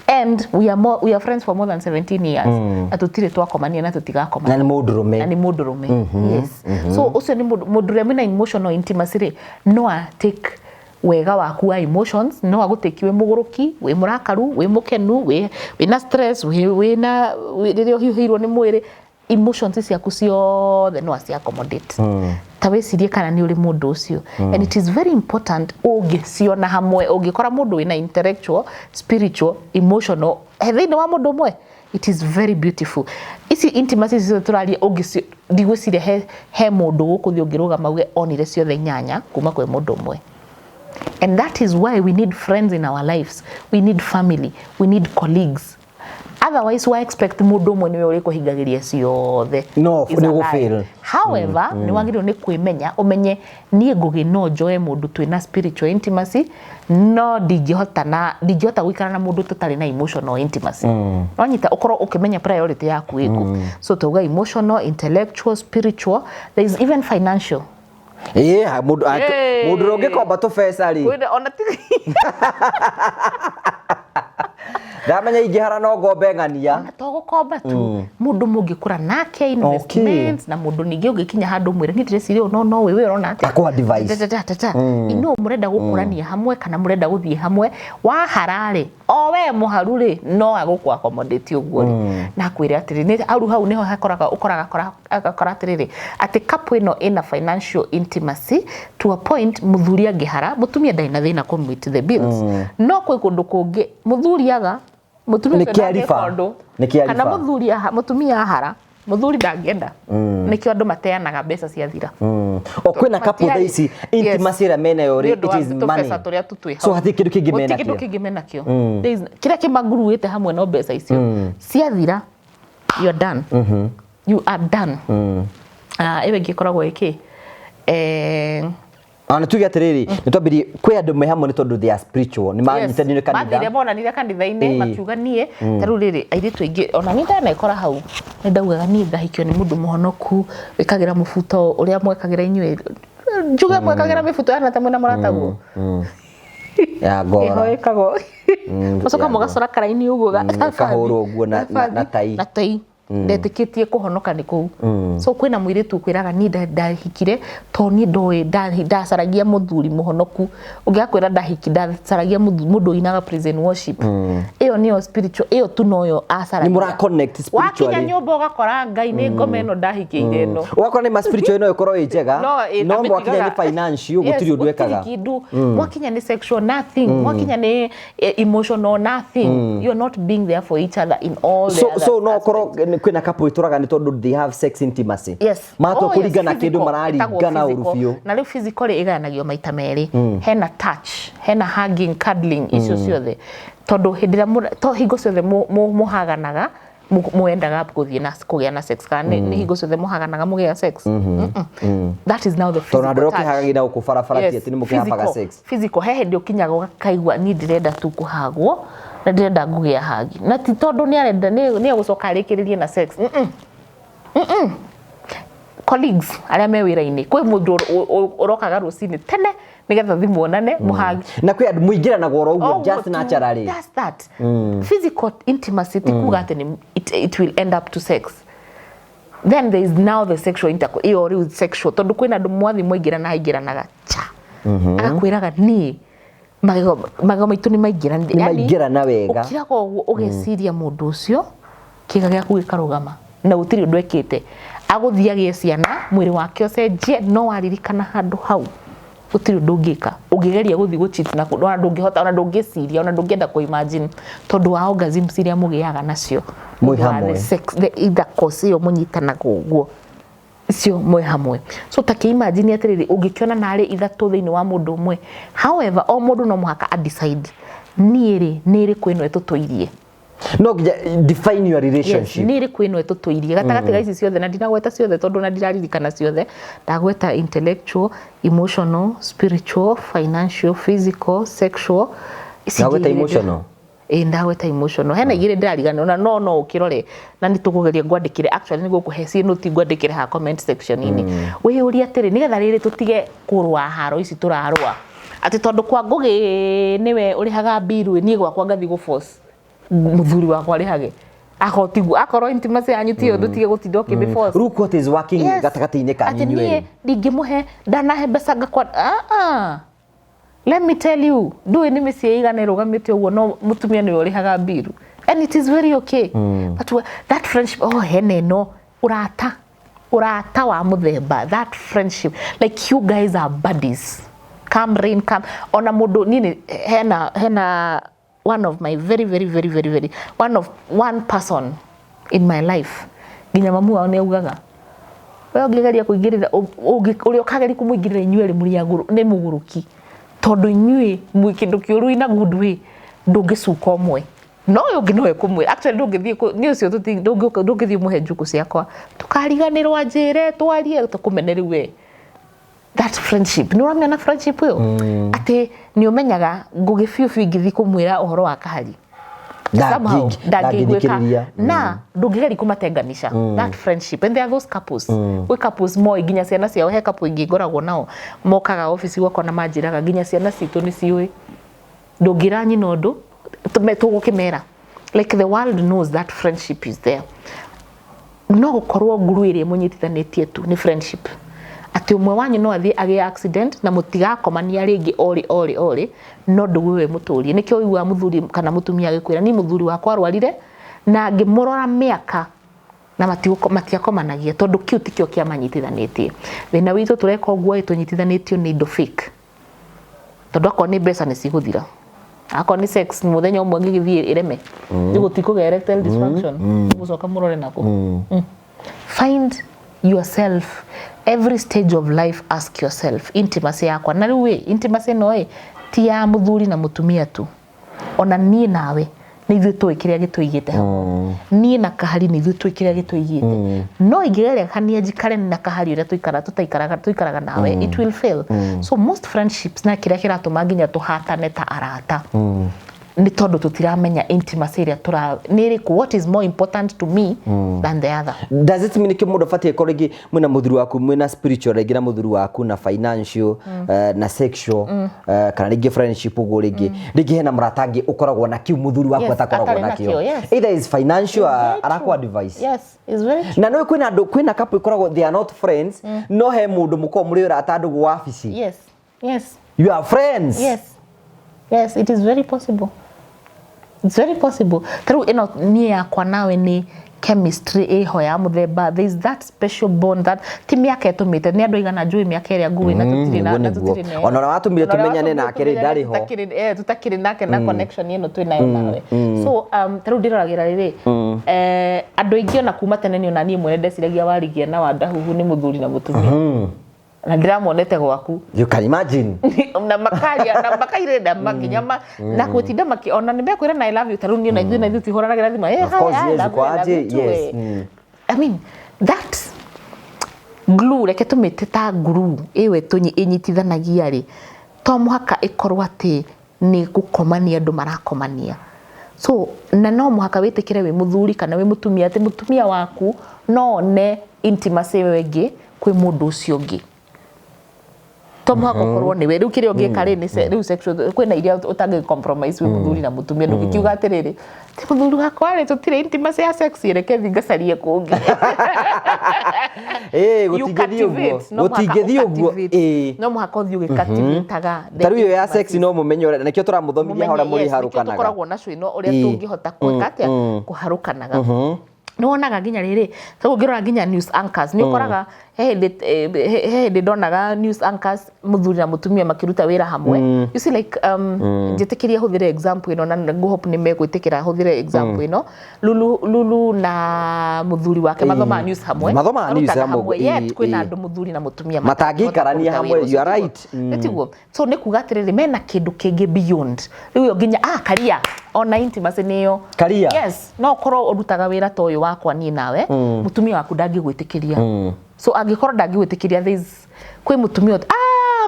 and we are friends for more than 17 years, na tũtirĩ twakomania na tũtigakomania. Na nĩ mũndũrũme. Na nĩ mũndũrũme, yes. So ũcio nĩ mũndũ ũrĩa mwĩna emotional intimacy rĩ, no a take wega waku wa emotions, no agũtĩki wĩ mũgũrũki, wĩ mũrakaru, wĩ mũkenu, wĩna stress, wĩna rĩrĩa ũhiũhĩirwo nĩ mwĩrĩ, emotions ciaku ciothe no aci accommodate. Ta wĩcirie kana nĩ ũrĩ mũndũ ũcio. And it is very important ũngĩciona hamwe, ũngĩkora mũndũ wĩna intellectual, spiritual, emotional he thĩinĩ wa mũndũ ũmwe, it is very beautiful. Ici intimacy ciothe tũraria, ũngĩci ndigwĩciria he mũndũ gũkũ thĩ ũngĩrũgama uge onire ciothe inyanya kuma kwĩ mũndũ ũmwe. And that is why we need friends in our lives, we need family, we need colleagues. Otherwise we expect mũndũ ũmwe nĩwe ũrĩkũhingagĩria ciothe. No, Is a nĩ lie. ũgũfail. However, nĩ wagĩrĩirwo nĩ kwĩmenya, ũmenye niĩ Ngũgĩ no njoe mũndũ twĩna spiritual intimacy, no ndingĩhota gũikara na mũndũ tũtarĩ na emotional intimacy. Wanyita? Ũkorwo ũkĩmenya priority yaku ĩkũ. So tauga emotional, intellectual, spiritual, there is even financial. Ĩĩ, mũndũ Hey. mũndũ ũrĩa ũngĩkomba tũbeca rĩ, Kwĩna- ona ti ndamenya ingĩhara no ngombe ng'ania. To gũkomba tu, mũndũ mũngĩkũra nake investments, na mũndũ ningĩ ũngĩkinya handũ mwĩre, "Niĩ ndĩreciria ũũ, no no wewe ũrona atĩa?" Akũ advice. Ta, ta, ta, ta. Ino mũrenda gũkũrania hamwe kana mũrenda gũthiĩ hamwe, wahara rĩ, o we mũharu rĩ, no agũkũ accommodate ũguo rĩ, na akwĩre atĩrĩ, nĩ hau hau nĩho hakoraga ũkoraga agakora atĩrĩrĩ, atĩ couple ĩno ĩna financial intimacy to a point mũthuri angĩhara, mũtumia ndarĩ na thĩna kũ meet the bills. No kwĩ kũndũ kũngĩ mũthuri aga, mũtumia Nĩ ũcio kĩariba. ndangĩka ũndũ. Nĩ kĩariba. Kana mũthuri mũtumia ahara, mũthuri ndangĩenda. Nĩkĩo andũ mateanaga mbeca ciathira. O kwĩna couple thaa Matiarĩ- ici intimacy ĩrĩa menayo rĩ, Nĩ ũndũ it wa is money. tũbeca tũrĩa tu twĩ So hau. hatirĩ kĩndũ kĩngĩ Gũtirĩ menakĩo. kĩndũ kĩngĩ menakĩo. Kĩrĩa kĩmanguruĩte hamwe no mbeca icio ciathira, you are done, you are done. Ah, ĩyo ĩngĩ ĩkoragwo ĩkĩ Ona tuge atĩrĩrĩ, nĩ twambirie kwĩ andũ me hamwe nĩ tondũ they are spiritual, nĩ manyitanire Mathire kanitha. monanire kanitha-inĩ. Makiuga niĩ ta rĩu rĩrĩ, airĩtu aingĩ, ona niĩ ndanekora hau, nĩ ndaugaga niĩ ngahikio nĩ mũndũ mũhonoku wĩkagĩra mũbuto ũrĩa mwekagĩra inyuĩ, njuge mwekagĩra mĩbuto yana ta mwĩna mũrataguo Ya ĩho ngora. ĩkagwo mũcoka Ya mũgacora karaini ũguo Kahũrwo ũguo na tai. Na tai. Ndetĩkĩtie kũhonoka nĩ kũu. So kwĩna mũirĩtu ũkwĩraga, "Niĩ ndahikire to niĩ ndoĩ ndacaragia mũthuri mũhonoku." Ũngĩ akwĩra, "Ndahiki ndacaragia mũndũ ũinaga praise and worship." Ĩyo nĩyo spiritual, ĩyo tu noyo acaragia. Nĩ mũra connect Wakinya spiritually. nyũmba ũgakora, "Ngai, nĩ ngoma ĩno ndahikĩire ĩno." Ũgakora nĩ ma spiritual no ĩkorwo ĩ njega, No, no mwakinya amĩtigaga. nĩ financial gũtirĩ ũndũ Yes, ekaga. gũtirĩ kĩndũ. Mwakinya nĩ sexual, nothing. Mwakinya nĩ emotional, nothing. You're not being there for each other in all the So other so no aspects. ũkorwo kwĩna couple ĩtũraga nĩ tondũ they have sex intimacy. Yes. Matua Oh, yes, kũringana kĩndũ physical. mararingana Ĩtagwo ũru physical. biũ. Na rĩu physical rĩ, ĩgayanagio maita merĩ. Hena touch, hena hugging, cuddling, icio ciothe, tondũ hĩndĩ ĩrĩa to hingo ciothe mũhaganaga Mwendaga gũthiĩ na kũgĩa na sex kana nĩ hingo ciothe mũhaganaga mũgĩa sex? Mm-mm. That is now the Tondũ physical andũ arĩa touch. ũkĩhagagira gũkũ barabara ti atĩ nĩ mũkĩhabaga Physical, sex. physical. He hĩndĩ ũkinyaga ũgakaigua niĩ ndĩrenda tu kũhagwo na ndĩrenda ngũgĩa hagi, na ti tondũ nĩ arenda nĩ egũcoka arĩkĩrĩrie na sex. Mm-mm. Colleagues arĩa me wĩra-inĩ, kwĩ mũndũ ũrokaga rũcinĩ tene nĩgetha thi muonane mũhagi. Na kwĩ andũ mũingĩranaga oro ũguo, Ũguo just tu. naturally. Just that physical intimacy ti kuga atĩ it will end up to sex. Then there is now the sexual intercourse, ĩyo rĩu sexual, tondũ kwĩna andũ mwathi mwaingĩrana aingĩranaga cha, agakwĩraga niĩ magego maitũ nĩ maingĩranire. Nĩ Yaani, maingĩrana wega. ũkiraga ũguo ũgeciria mũndũ ũcio, kĩga gĩaku gĩkarũgama na gũtirĩ ũndũ ekĩte. Agũthiĩ agĩe ciana, mwĩrĩ wake ũcenjie, no waririkana handũ hau gũtirĩ ũndũ ũngĩka. Ũngĩgeria gũthiĩ gũcheat na ona ndũngĩhota, ona ndũngĩciria, ona ndũngĩenda kũ-imagine, tondũ wa orgasms iria mũgĩaga nacio Mwĩ nĩ ũndũ wa hamwe. the sex, the intercourse ĩyo mũnyitanaga ũguo icio mwĩ hamwe. So ta kĩ-imagine atĩrĩrĩ, ũngĩkĩona narĩ ithatũ thĩinĩ wa mũndũ ũmwe. However, o mũndũ no mũhaka a decide, niĩ rĩ, nĩ ĩrĩkũ ĩno ĩtũtũirie? No nginya define your Yes, relationship. nĩ ĩrĩkũ ĩno ĩtũtũirie gatagatĩ ga ici ciothe? Na ndinagweta ciothe tondũ na ndiraririkana ciothe. Ndagweta intellectual, emotional, spiritual, financial, physical, sexual. Ici Ndagweta ingĩ igĩrĩ. Emotional? Ĩĩ, ndagweta emotional. Hena igĩrĩ ndĩrariganĩrwo na no ũkĩrore na nĩ tũkũgeria ngwandĩkĩre. Actually, nĩ gũkũhe ciĩ noti ngwandĩkĩre ha comment section-inĩ. Wĩyũrie atĩrĩ, nĩgetha rĩrĩ tũtige kũrũa haro ici tũrarũa atĩ tondũ kwa Ngũgĩ nĩwe ũrĩhaga mbiru, niĩ gwakwa ngathiĩ gũ force mũthuri wakwa arĩhage. Akorwo tiguo, akorwo intimacy yanyu tiyo, ndũtige gũtinda ũkĩmĩ force. Look what is working Yes. gatagatĩ-inĩ kanyu Atĩ inyuĩ niĩ erĩ. ndingĩmũhe, ndanahe mbeca ngakwa. Ah, ah. Let me tell you, ndũĩ nĩ mĩciĩ ĩigana ĩrũgamĩte ũguo no mũtumia nĩwe ũrĩhaga mbiru, and it is very okay. But that friendship, oh, hena ĩno ũrata wa mũthemba, that friendship, like you guys are buddies, come rain come. Ona mũndũ niĩ hena one of my very very very very very one of one person in my life, nginya mamu wao nĩ augaga we ũngĩgeria kũingĩrĩra ũrĩa ũkageria kũmũingĩrĩra, inyuĩ erĩ mũrĩ nĩ mũgũrũki, tondũ inyuĩ mwĩ kĩndũ kĩũru in a good way. Ndũngĩcuka ũmwe no ũyũ ũngĩ no ekũmwĩra. Actually, ndũngĩthiĩ nĩ ũcio ndũngĩthiĩ mũhe njukũ ciakwa, tũkariganĩrwo, anjĩre twarie tũkũmene. Rĩu we, that friendship, nĩ ũramenya friendship ĩyo atĩ nĩ ũmenyaga Ngũgĩ biũ biũ ingĩthiĩ kũmwĩra ũhoro wa kahari somehow ndangĩiguĩka. Ndangĩthikĩrĩria. Na ndũngĩgeria kũmatenganisha that friendship. And there are those couples, gwĩ couples moĩ nginya ciana ciao. He couple ingĩ ngoragwo nao mokaga obici gwakwa na manjĩraga nginya ciana citũ nĩ ciũĩ ndũngĩra nyina ũndũ tũgũkĩmera. Like the world knows that friendship is there. No gũkorwo nguru ĩrĩa mũnyitithanĩtie tu nĩ friendship, atĩ ũmwe wanyu no athiĩ agĩe accident na mũtigakomania rĩngĩ orĩ orĩ orĩ, no ndũgũ ĩyo ĩmũtũrie. Nĩkĩo ũiguaga mũthuri kana mũtumia agĩkwĩra, niĩ mũthuri wakwa arwarire na ngĩmũrora mĩaka na matiakomanagia, tondũ kĩu tikĩo kĩamanyitithanĩtie. Thĩna witũ tũreka ũguo ĩ, tũnyitithanĩtio nĩ indo fake, tondũ akorwo nĩ mbeca nĩ cigũthira, akorwo nĩ sex mũthenya ũmwe ngĩgĩthiĩ ĩreme nĩ gũtikũgĩa erectile dysfunction, mũgũcoka mũrore nako. Find yourself every stage of life. Ask yourself, intimacy yakwa na rĩu ĩ, intimacy ĩno ĩ ti ya mũthuri na mũtumia tu, ona niĩ nawe nĩ ithuĩ tũĩ kĩrĩa gĩtũigĩte hamwe. Niĩ na kahari nĩ ithuĩ tũĩ kĩrĩa gĩtũigĩte. No ingĩgerekania njikare na kahari ũrĩa tũikara tũtaikaraga tũikaraga nawe, it will fail. So most friendships, na kĩrĩa kĩratũma nginya tũhatane ta arata nĩ tondũ tũtiramenya intimacy ĩrĩa tũra nĩ ĩrĩkũ, what is more important to me than the other. Does it mean kĩ mũndũ abatiĩ korwo rĩngĩ mwĩna mũthuri waku, mwĩna spiritual rĩngĩ na mũthuri waku, na financial, na sexual, kana rĩngĩ friendship ũguo, rĩngĩ hena mũrata angĩ ũkoragwo na kiu mũthuri waku atakoragwo atarĩ nakĩo? Nakĩo, yes. Either is financial, Very arakũ true. advice. Yes, it's very true. Na no kwĩna andũ, kwĩna couple ikoragwo they are not friends, no he mũndũ mũkoragwo mũrĩ ũrata ndũgũ wabici. You are friends. Yes, it is very possible. It's very possible. Ta rĩu ĩno niĩ yakwa nawe nĩ chemistry ĩho ya mũthemba. There is that special bond that ti mĩaka ĩtũmĩte. Nĩ andũ aigana njũĩ mĩaka ĩrĩa nguĩ na tũtirĩ na Nĩguo, na nĩguo. tũtirĩ na Ona ũrĩa watũmire Ona ũrĩa tũmenyane watũmire nake rĩ, tũmenyane ndarĩ ho. tũtakĩrĩ nake na connection ĩno twĩ nayo nawe. So ta rĩu ndĩroragĩra rĩrĩ, andũ aingĩ ona kuma tene nĩ ona niĩ mwene ndeciragia warigia na Wandahuhu nĩ mũthuri na mũtumia. Na ndĩramonete gwaku. You can imagine. Na makaria na makairenda makinya na gũtinda maki ona nĩ mekwĩra na "I love you." Ta rĩu niĩ na ithuĩ tihũranagĩra thimũ, "Eh, Of hi, course, I yes, love you, I love kwaje, you too, yes. eh." I mean that glue, reke tũmĩte ta glue ĩwe ĩnyitithanagia rĩ, to mũhaka ĩkorwo atĩ nĩ gũkomania andũ marakomania. So na no mũhaka wĩtĩkĩre wĩ mũthuri kana wĩ mũtumia atĩ mũtumia waku no one intimacy ĩyo ĩngĩ kwĩ mũndũ ũcio ũngĩ. To mũhaka ũkorwo nĩwe rĩu kĩrĩa ũngĩka rĩ nĩ rĩu sexual, kwĩna iria ũtangĩ compromise wĩ mũthuri na mũtumia. Ndũngĩkiuga atĩrĩrĩ, ti mũthuri wakwa rĩ, tũtirĩ intimacy ya sex, reke thiĩ ngacarie kũngĩ. Eh, You gũtingĩthiĩ ũguo. cultivate, no mũhaka Gũtingĩthiĩ ũguo. ũcultivate. No mũhaka ũthiĩ ũgĩcultivataga Ta rĩu ĩyo ya sex no mũmenye ũrĩa nĩkĩo tũramũthomithia ũrĩa. Yes, nĩkĩo mũrĩharũkanaga. Tũkoragwo na ĩno ũrĩa tũngĩhota gwĩka atĩa kũharũkanaga. Nĩ wonaga nginya rĩrĩ, ta ũngĩrora nginya news anchors, nĩ ũkoraga he hĩndĩ ndonaga news anchors, mũthuri na mũtumia makĩruta wĩra hamwe. You see, like njĩtĩkĩria hũthĩre example ĩno, na ngũhope nĩ megwĩtĩkĩra hũthĩre example ĩno. Lulu, Lulu na mũthuri wake mathomaga news hamwe. Mathomaga news Marutaga hamwe, yet kwĩna andũ mũthuri na mũtumia Matangĩikarania kũruta hamwe, wĩra you are ũcio. right. Nĩ tiguo? So nĩ kuga atĩrĩrĩ, mena kĩndũ kĩngĩ beyond rĩu ĩyo nginya career, ona intimacy nĩyo. Career? Yes, no ũkorwo ũrutaga wĩra ta ũyũ wakwa niĩ nawe, mũtumia waku ndangĩgwĩtĩkĩria. So angĩkorwo ndangĩgwĩtĩkĩria, there is kwĩ mũtumia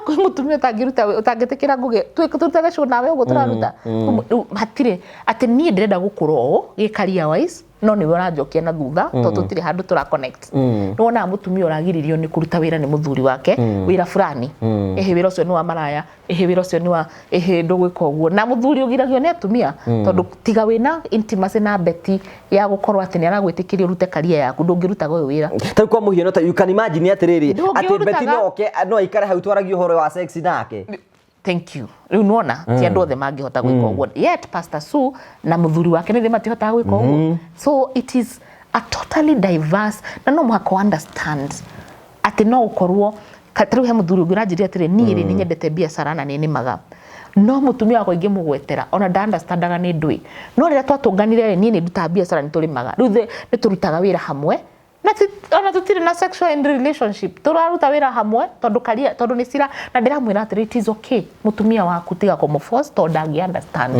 kwĩ mũtumia ũtangĩruta, ũtangĩtĩkĩra ngũgĩ tũrutage show nawe ũguo tũraruta. Rĩu hatirĩ atĩ niĩ ndĩrenda gũkũra ũũ gĩ career wise, no nĩwe ũranjokia na thutha tondũ tũtirĩ handũ tũra connect. Nĩ wonaga mũtumia ũragiririo nĩ kũruta wĩra nĩ mũthuri wake, wĩra fulani, ĩhĩ, wĩra ũcio nĩ wa maraya, ĩhĩ, wĩra ũcio nĩ wa ĩhĩ, ndũgwĩka ũguo. Na mũthuri ũgiragio nĩ atumia, tondũ tiga wĩna intimacy na Betty ya gũkorwo atĩ nĩ aragwĩtĩkĩria ũrute career yaku, ndũngĩrutaga ũyũ wĩra. Ta rĩu kwa mũhiano, ta you can imagine atĩrĩrĩ, atĩ Ndũngĩũrutaga. Betty no oke, no aikare hau twaragie ũhoro wa sex nake. Thank you. Rĩu nĩwona ti andũ othe mangĩhota gwĩka ũguo, yet Pastor Sue na mũthuri wake nĩ matihotaga gwĩka ũguo. So it is a totally diverse, na no mũhaka understand atĩ no ũkorwo ta rĩu he mũthuri ũngĩ ũranjĩrire atĩrĩ, niĩ rĩ, nĩ nyendete biacara na nĩ nĩmaga, no mũtumia wakwa ingĩmũgwetera ona nda understandaga nĩ ndũĩ. No rĩrĩa twatũnganire rĩ, niĩ nĩ ndutaga biacara, nĩ tũrĩmaga, rĩu nĩ tũrutaga wĩra hamwe na ona tũtirĩ na sexual in relationship, tũraruta wĩra hamwe tondũ career, tondũ nĩ cira. Na ndĩramwĩra atĩrĩ, it is okay, mũtumia waku tiga kũmũforce tondũ ndangĩ understand.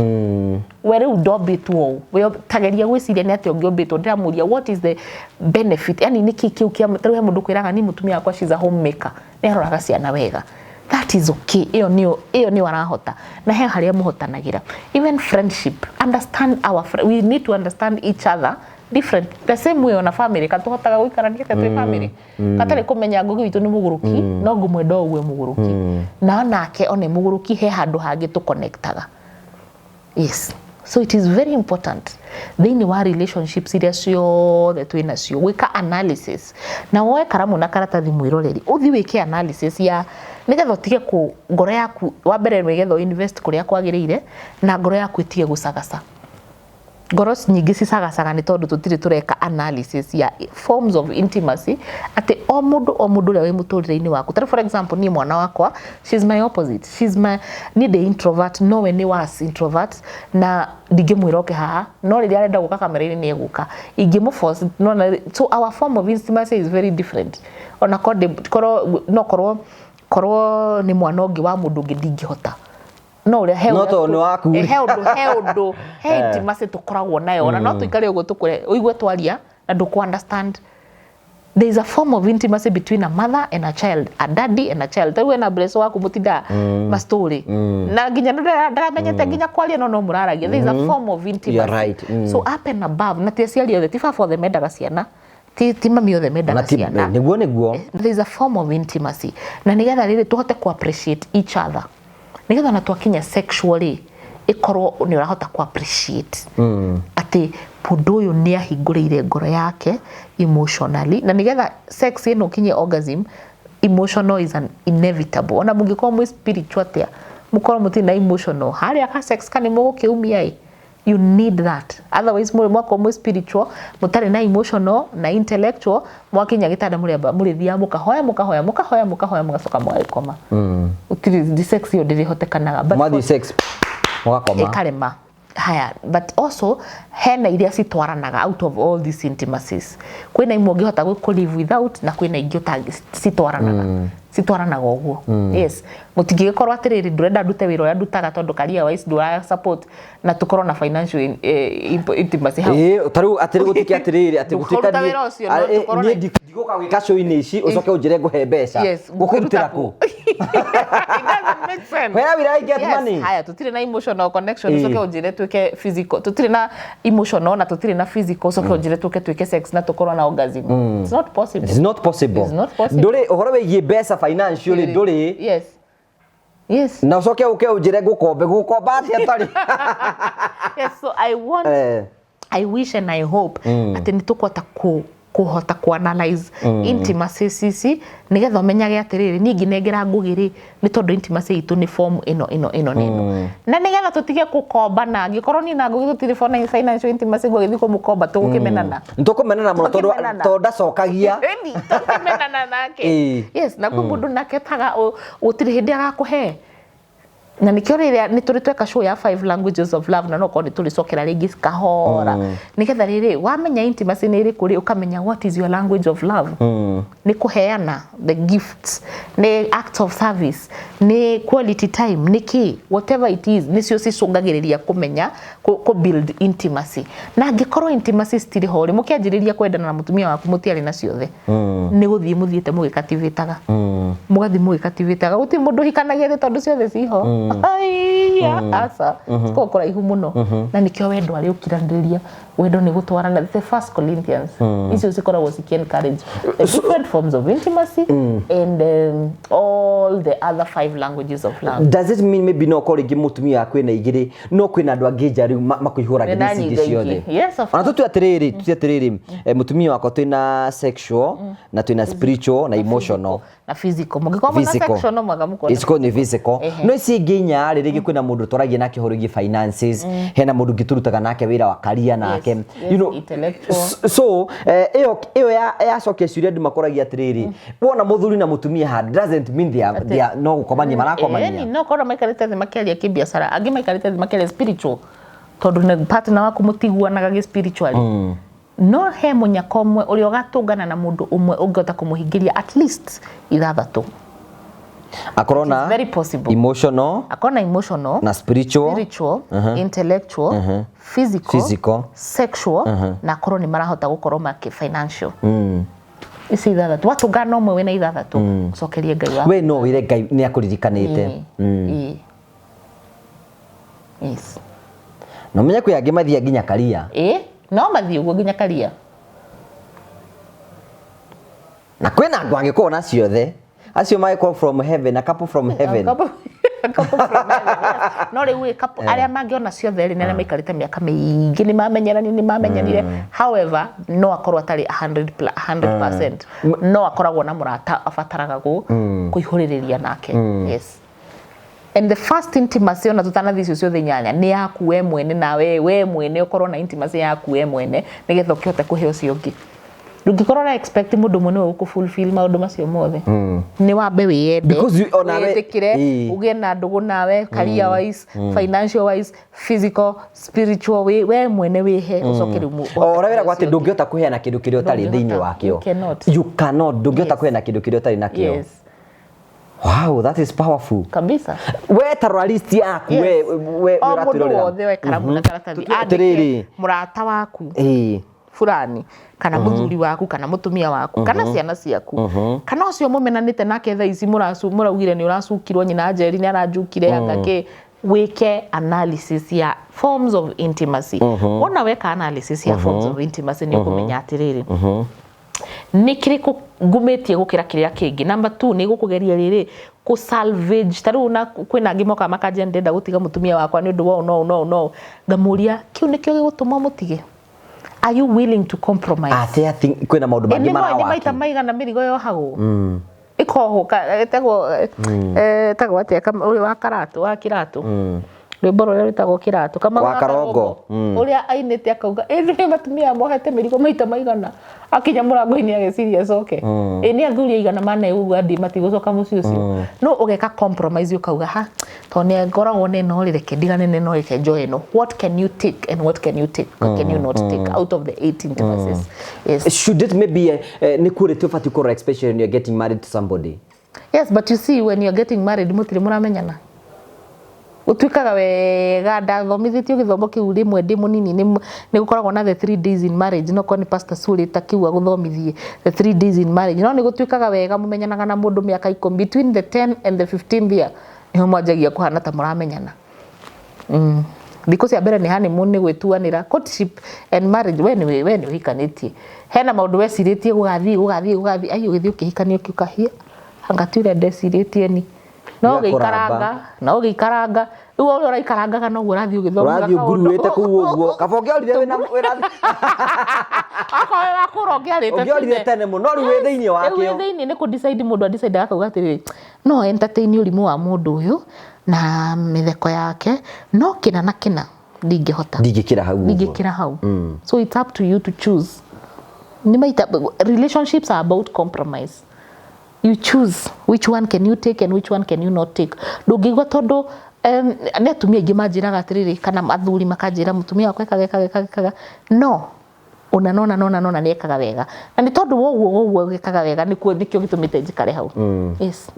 We rĩu ndombĩtwo ũũ, we tageria gwĩciria nĩ atĩa ũngĩombĩtwo. Ndĩramũria, what is the benefit, yani nĩkĩ kĩu kĩa ta rĩu he mũndũ kwĩraga, ni mũtumia wakwa, she's a homemaker, nĩ aroraga ciana wega, that is okay. Ĩyo nĩyo, ĩyo nĩyo arahota, na he harĩa mũhotanagĩra. Even friendship, understand our we need to understand each other different, the same way ona family katũhotaga gũikarania atĩa twĩ family gatarĩ kũmenya Ngũgĩ witũ nĩ mũgũrũki, no ngũmwenda o ũguo e mũgũrũki, na onake one mũgũrũki, he handũ hangĩ tũconnectaga. Yes, so it is very important thĩinĩ wa relationships iria ciothe twĩ nacio gwĩka analysis, na woe karamu na karatathi, mwĩroreri, ũthi wĩke analysis ya nĩgetha ũtige kũ ngoro yaku wa mbere, nĩgetha invest kũrĩa kwagĩrĩire na ngoro yaku ĩtige gũcagaca. Ngoro nyingĩ cicagacaga nĩ tondũ tũtirĩ tũreka analysis ya forms of intimacy, atĩ o mũndũ, o mũndũ ũrĩa wĩ mũtũrĩre-inĩ waku. Tarĩu for example, niĩ mwana wakwa, she's my opposite, she's my, niĩ ndĩ introvert, no we nĩ was introvert, na ndingĩmwĩra oke haha, no rĩrĩa arenda gũka kamera-inĩ nĩ egũka, ingĩmũ no. So our form of intimacy is very different. Ona korwo no korwo nĩ mwana ũngĩ wa mũndũ ũngĩ, ndingĩhota, no ũrĩa he No ũrĩa tondũ nĩ waku. He ũndũ, he intimacy tũkoragwo nayo, ona no tũikare ũguo tũkũre ũigue twaria na ndũkũ understand. There is a form of intimacy between a mother and a child, a daddy and a child. Tarĩu wena Blesso waku mũtinda ma story na nginya ndaramenyete nginya kwaria, no mũraragia. There is a form of intimacy. You're right. So up and above, na ti aciari othe, ti baba othe mendaga ciana, ti mami othe mendaga Na ti ciana. Nĩguo. There is a form of intimacy, na nigetha rĩrĩ tũhote ku appreciate each other, nigetha ona twakinya sexually ĩkorwo nĩ ũrahota ku appreciate atĩ mũndũ ũyũ nĩ ahingũrĩire ngoro yake emotionally, na nigetha sex ĩno ũkinye orgasm, emotional is an inevitable. Ona mũngĩkorwo mwĩ spiritual atĩa, mũkorwo mũtirĩ na emotional harĩa ka sex ka nĩ mũgũkĩumia ĩ. You need that, otherwise mũrĩ mwakorwo mwĩ spiritual, mũtarĩ na emotional na intellectual, mwakinya gĩtanda mũrĩamba mũrĩthiaga mũkahoya, mũkahoya, mũkahoya, mũkahoya, mũgacoka mũgagĩkoma. Gũtirĩ sex ĩyo ndĩrĩhotekanaga. But Mwathiĩ sex mũgakoma. Ĩkarema haya. But also hena iria citwaranaga. Out of all these intimacies, kwĩna imwe ũngĩhota kũ live without, na kwĩna ingĩ citwaranaga. Citwaranaga ũguo. Yes, mũtingĩgĩkorwo atĩrĩrĩ, ndũrenda ndute wĩra ũrĩa ndutaga tondũ career wise ndũra support, na tũkorwo na financial intimacy hau. Ĩĩ, ta rĩu atĩrĩ gũtuĩke atĩrĩrĩ, atĩ gũtuĩka Ndũkaruta wĩra ũcio, no tũkorwo niĩ ndigũka gwĩka show-inĩ ici, ũcoke ũnjĩre ngũhe mbeca. Yes. Ngũkũrutĩra kũ? It doesn't make sense. Where will I get Yes, money? haya, tutire na emotional connection, Ĩĩ. ucoke unjire twike physical. Tutire na emotional na tutire na physical, ucoke unjire tuke twike sex na tukorwo na orgasm. It's not possible. It's not possible. It's not possible. Ndũrĩ ũhoro wĩgiĩ mbeca, financially ndũrĩ. Yes. Na ũcoke ũke ũnjĩre ngũkombe, gũkomba atĩa tarĩ? Yes, so I want, I wish and I hope atĩ nĩ tũkũhota kũhota ku analyze intimacy cici, nĩgetha ũmenyage atĩrĩrĩ, niĩ ngĩnengera Ngũgĩ rĩ, nĩ tondũ intimacy itũ nĩ form ĩno, ĩno, ĩno na ĩno, na nĩgetha tũtige kũkombana. Angĩkorwo niĩ na Ngũgĩ tũtirĩ financial intimacy, ngũgĩthiĩ kũmũkomba, tũgũkĩmenana. Nĩtũkũmenana mũno tondũ Tũkĩmenana. tondũ ndacokagia. Ĩni, tũkĩmenana nake. Yes, na kwĩ mũndũ nake taga gũtirĩ hĩndĩ agakũhe, na nĩkĩo rĩrĩa nĩ tũrĩ tweka show ya five languages of love, na no korwo nĩ tũrĩcokera rĩngĩ kahora, nĩgetha rĩrĩ wamenya intimacy nĩ ĩrĩkũ rĩ, ũkamenya what is your language of love. Nĩ kũheana the gifts, nĩ act of service, nĩ quality time, nĩ kĩ, whatever it is, nĩcio cicũngagĩrĩria kũmenya kũ build intimacy. Na angĩkorwo intimacy citirĩ ho rĩ, mũkĩanjĩrĩria kwendana na mũtumia waku mũtiarĩ na ciothe, nĩ gũthiĩ mũthiĩte mũgĩkativĩtaga, mũgathiĩ mũgĩkativĩtaga. Gũtirĩ mũndũ ũhikanagia thĩ tondũ ciothe ciho. Aiya, aca, cikoragwo kũraihu mũno, na nĩkĩo wendo arĩ ũkiranĩrĩria. Wendo nĩ gũtwarana. The First Corinthians icio cikoragwo ciki encourage the different forms of intimacy and all the other five languages of love. Does it mean maybe no korwo rĩngĩ mũtumia waku ĩna igĩrĩ, no kwĩna andũ angĩ nja rĩu makũihũragĩra Mena ici ingĩ nyinga ciothe? ingĩ. Yes, of Ona tũtue atĩrĩrĩ, tũtue atĩrĩrĩ, mũtumia wakwa twĩna sexual na twĩna spiritual na emotional Na physical. Mũngĩkorwo mwĩna Physical. sexual, no mũhaka mũkorwo na Iciko nĩ physical. No ici ingĩ inya rĩ, rĩngĩ kwĩna mũndũ twaragia nake ũhoro wĩgiĩ finances, hena mũndũ ũngĩ tũrutaga nake wĩra wa career nake, Intellectual. So ĩyo yacokia ciũria andũ makoragia atĩrĩrĩ, wona mũthuri na mũtumia handũ doesn't mean they are no gũkomania marakomania. Ĩni, no korwo maikarĩte thĩ makĩaria kĩbiacara, angĩ maikarĩte thĩ makĩaria spiritual, tondũ nĩ partner waku mũtiguanaga gĩ spiritually, no he mũnyaka ũmwe ũrĩa ũgatũngana na mũndũ ũmwe ũngĩhota kũmũhingĩria at least ithathatũ. Akorwo na Very possible. emotional Akorwo na emotional, na spiritual, spiritual, intellectual, physical, Physical. sexual, na akorwo nĩ marahota gũkorwo makĩ financial. Ici ithathatũ, watũngana na ũmwe wĩna ithathatũ, ũcokerie Ngai waku. We no wĩre Ngai nĩ akũririkanĩte. Ĩĩ. Yes. Na ũmenye kwĩ angĩ mathiaga nginya karia. Ĩĩ, no mathiĩ ũguo nginya karia. Na kwĩna andũ angĩkorwo na ciothe, acio magĩkorwo from heaven, a couple from heaven. A couple from heaven, yes. No rĩu ĩ couple arĩa mangĩona ciothe rĩ, nĩ arĩa maikarĩte mĩaka mĩingĩ, nĩ mamenyerani, nĩ mamenyanire. However, no akorwo atarĩ 100%, no akoragwo na mũrata abataraga kũihũrĩrĩria nake. Yes, and the first intimacy, ona tũtanathiĩ icio ciothe inyanya, nĩ yaku we mwene, na we mwene ũkorwo na intimacy yaku we mwene, nĩgetha ũkĩhote kũhe ũcio ũngĩ. Ndũngĩkorwo ũra expect mũndũ ũmwe nĩwe ũkũ fulfill maũndũ macio mothe. Nĩ wambe wĩyende, Because onawe- wĩtĩkĩre, ũgĩe na ndũgũ nawe career wise, financial wise, physical, spiritual, we mwene wĩhe, ũcoke rĩu O ũrĩa wĩragwo atĩ ũcio ũngĩ. Ndũngĩhota kũheana kĩndũ kĩrĩa ũtarĩ thĩinĩ Ndũngĩhota. wakĩo. You cannot. You cannot. Ndũngĩhota kũheana kĩndũ kĩrĩa ũtarĩ nakĩo. Wow, that is powerful. Kabisa. We ta rora list yaku, we O mũndũ ũratwĩrorera. wothe we karamu na karatathi, Tũtue andĩke atĩrĩrĩ. mũrata waku fulani, kana mũthuri waku, kana mũtumia waku, kana ciana ciaku, kana ũcio mũmenanĩte nake thaa ici, mũraugire nĩ ũracukirwo, nyina Njeri nĩ aranjukire, anga kĩ, wĩke analysis ya forms of intimacy. Wona weka analysis ya forms of intimacy, nĩ ũkũmenya atĩrĩrĩ, nĩ kĩrĩkũ ngumĩtie gũkĩra kĩrĩa kĩngĩ. Number two, nĩ gũkũgeria rĩrĩ kũ salvage. Ta rĩu na kwĩna angĩ mokaga makanjia, ndĩrenda gũtiga mũtumia wakwa nĩ ũndũ wa ũũ, no no no ngamũria, kĩu nĩkĩo gĩgũtũma mũtige? Are you willing to compromise? Atĩ atĩ kwĩna maũndũ Ĩ, mangĩ nĩ moĩ nĩ maita marawaki. Maigana mĩrigo yohagwo ĩkohwo, ĩtagwo ĩtagwo atĩa, ũrĩa wa karatũ, wa kĩratũ, rwĩmbo rũrĩa rwĩtagwo kĩratũ, Kamau. Wa Karongo. Ũrĩa ainĩte akauga ĩ nĩ atumia mohete mĩrigo maita maigana, akinya mũrango-inĩ ageciria acoke, ĩ nĩ athuri aigana maneugua ndi matigũcoka mũciĩ ũcio. No ũgeka compromise, ũkauga, ha, tondũ nĩ ngoragwo na ĩno rĩ, reke ndigane na ĩno, reke njoe ĩno. What can you take and what can you take, what can you not take out of the eight intimacies? Yes. Should it maybe nĩ kũrĩ tũbatiĩ kũrora, especially when you're getting married to somebody? Yes, but you see, when you're getting married, mũtirĩ mũramenyana. Gũtuĩkaga wega ndathomithĩtio gĩthomo kĩu rĩmwe ndĩ mũnini, nĩ gũkoragwo na the 3 days in marriage. No korwo nĩ Pastor Sule ta kĩu agũthomithie the 3 days in marriage, no nĩ gũtuĩkaga wega mũmenyanaga na mũndũ mĩaka 10, between the 10 and the 15th year nĩho mwanjagia kũhana ta mũramenyana. Thikũ cia mbere nĩ honeymoon, nĩ gwĩtuanĩra, courtship and marriage. We nĩ ũhikanĩtie, hena maũndũ wecirĩtie gũgathiĩ gũgathiĩ gũgathiĩ, ai ũgĩthiĩ ũkĩhikania ũkĩũkahia anga ti ũrĩa ndecirĩtie ni no. Gĩa kũramba. Ũgĩikaranga na ũgĩikaranga, rĩu o ũrĩa ũraikarangaga noguo ũrathiĩ ũgĩthomaga. Ũrathiĩ ũnguruĩte kũu ũguo, kaba ũngĩorire wĩna Okorwo wĩ wakũra ũngĩarĩte. Ũngĩorire tene mũno, no rĩu wĩ thĩinĩ Rĩu wĩ wakĩo. Thĩinĩ nĩ kũ decide, mũndũ adecide akauga atĩrĩrĩ, no entertain ũrimũ wa mũndũ ũyũ na mĩtheko yake, no kĩna na kĩna ndingĩhota. Ndingĩkĩra hau ũguo. Ndingĩkĩra hau. So it's up to you to choose. Nĩ maita relationships are about compromise. You choose which one can you take and which one can you not take. Ndũngĩigua tondũ nĩ atumia aingĩ manjĩraga atĩrĩrĩ, kana athuri makanjĩra, mũtumia wakwa ekaga ekaga ekaga ekaga no ona nona nona nona nĩ ekaga wega, na nĩ tondũ wa ũguo ũguo ekaga wega nĩkuo nĩkĩo gĩtũmĩte njikare hau. Yes.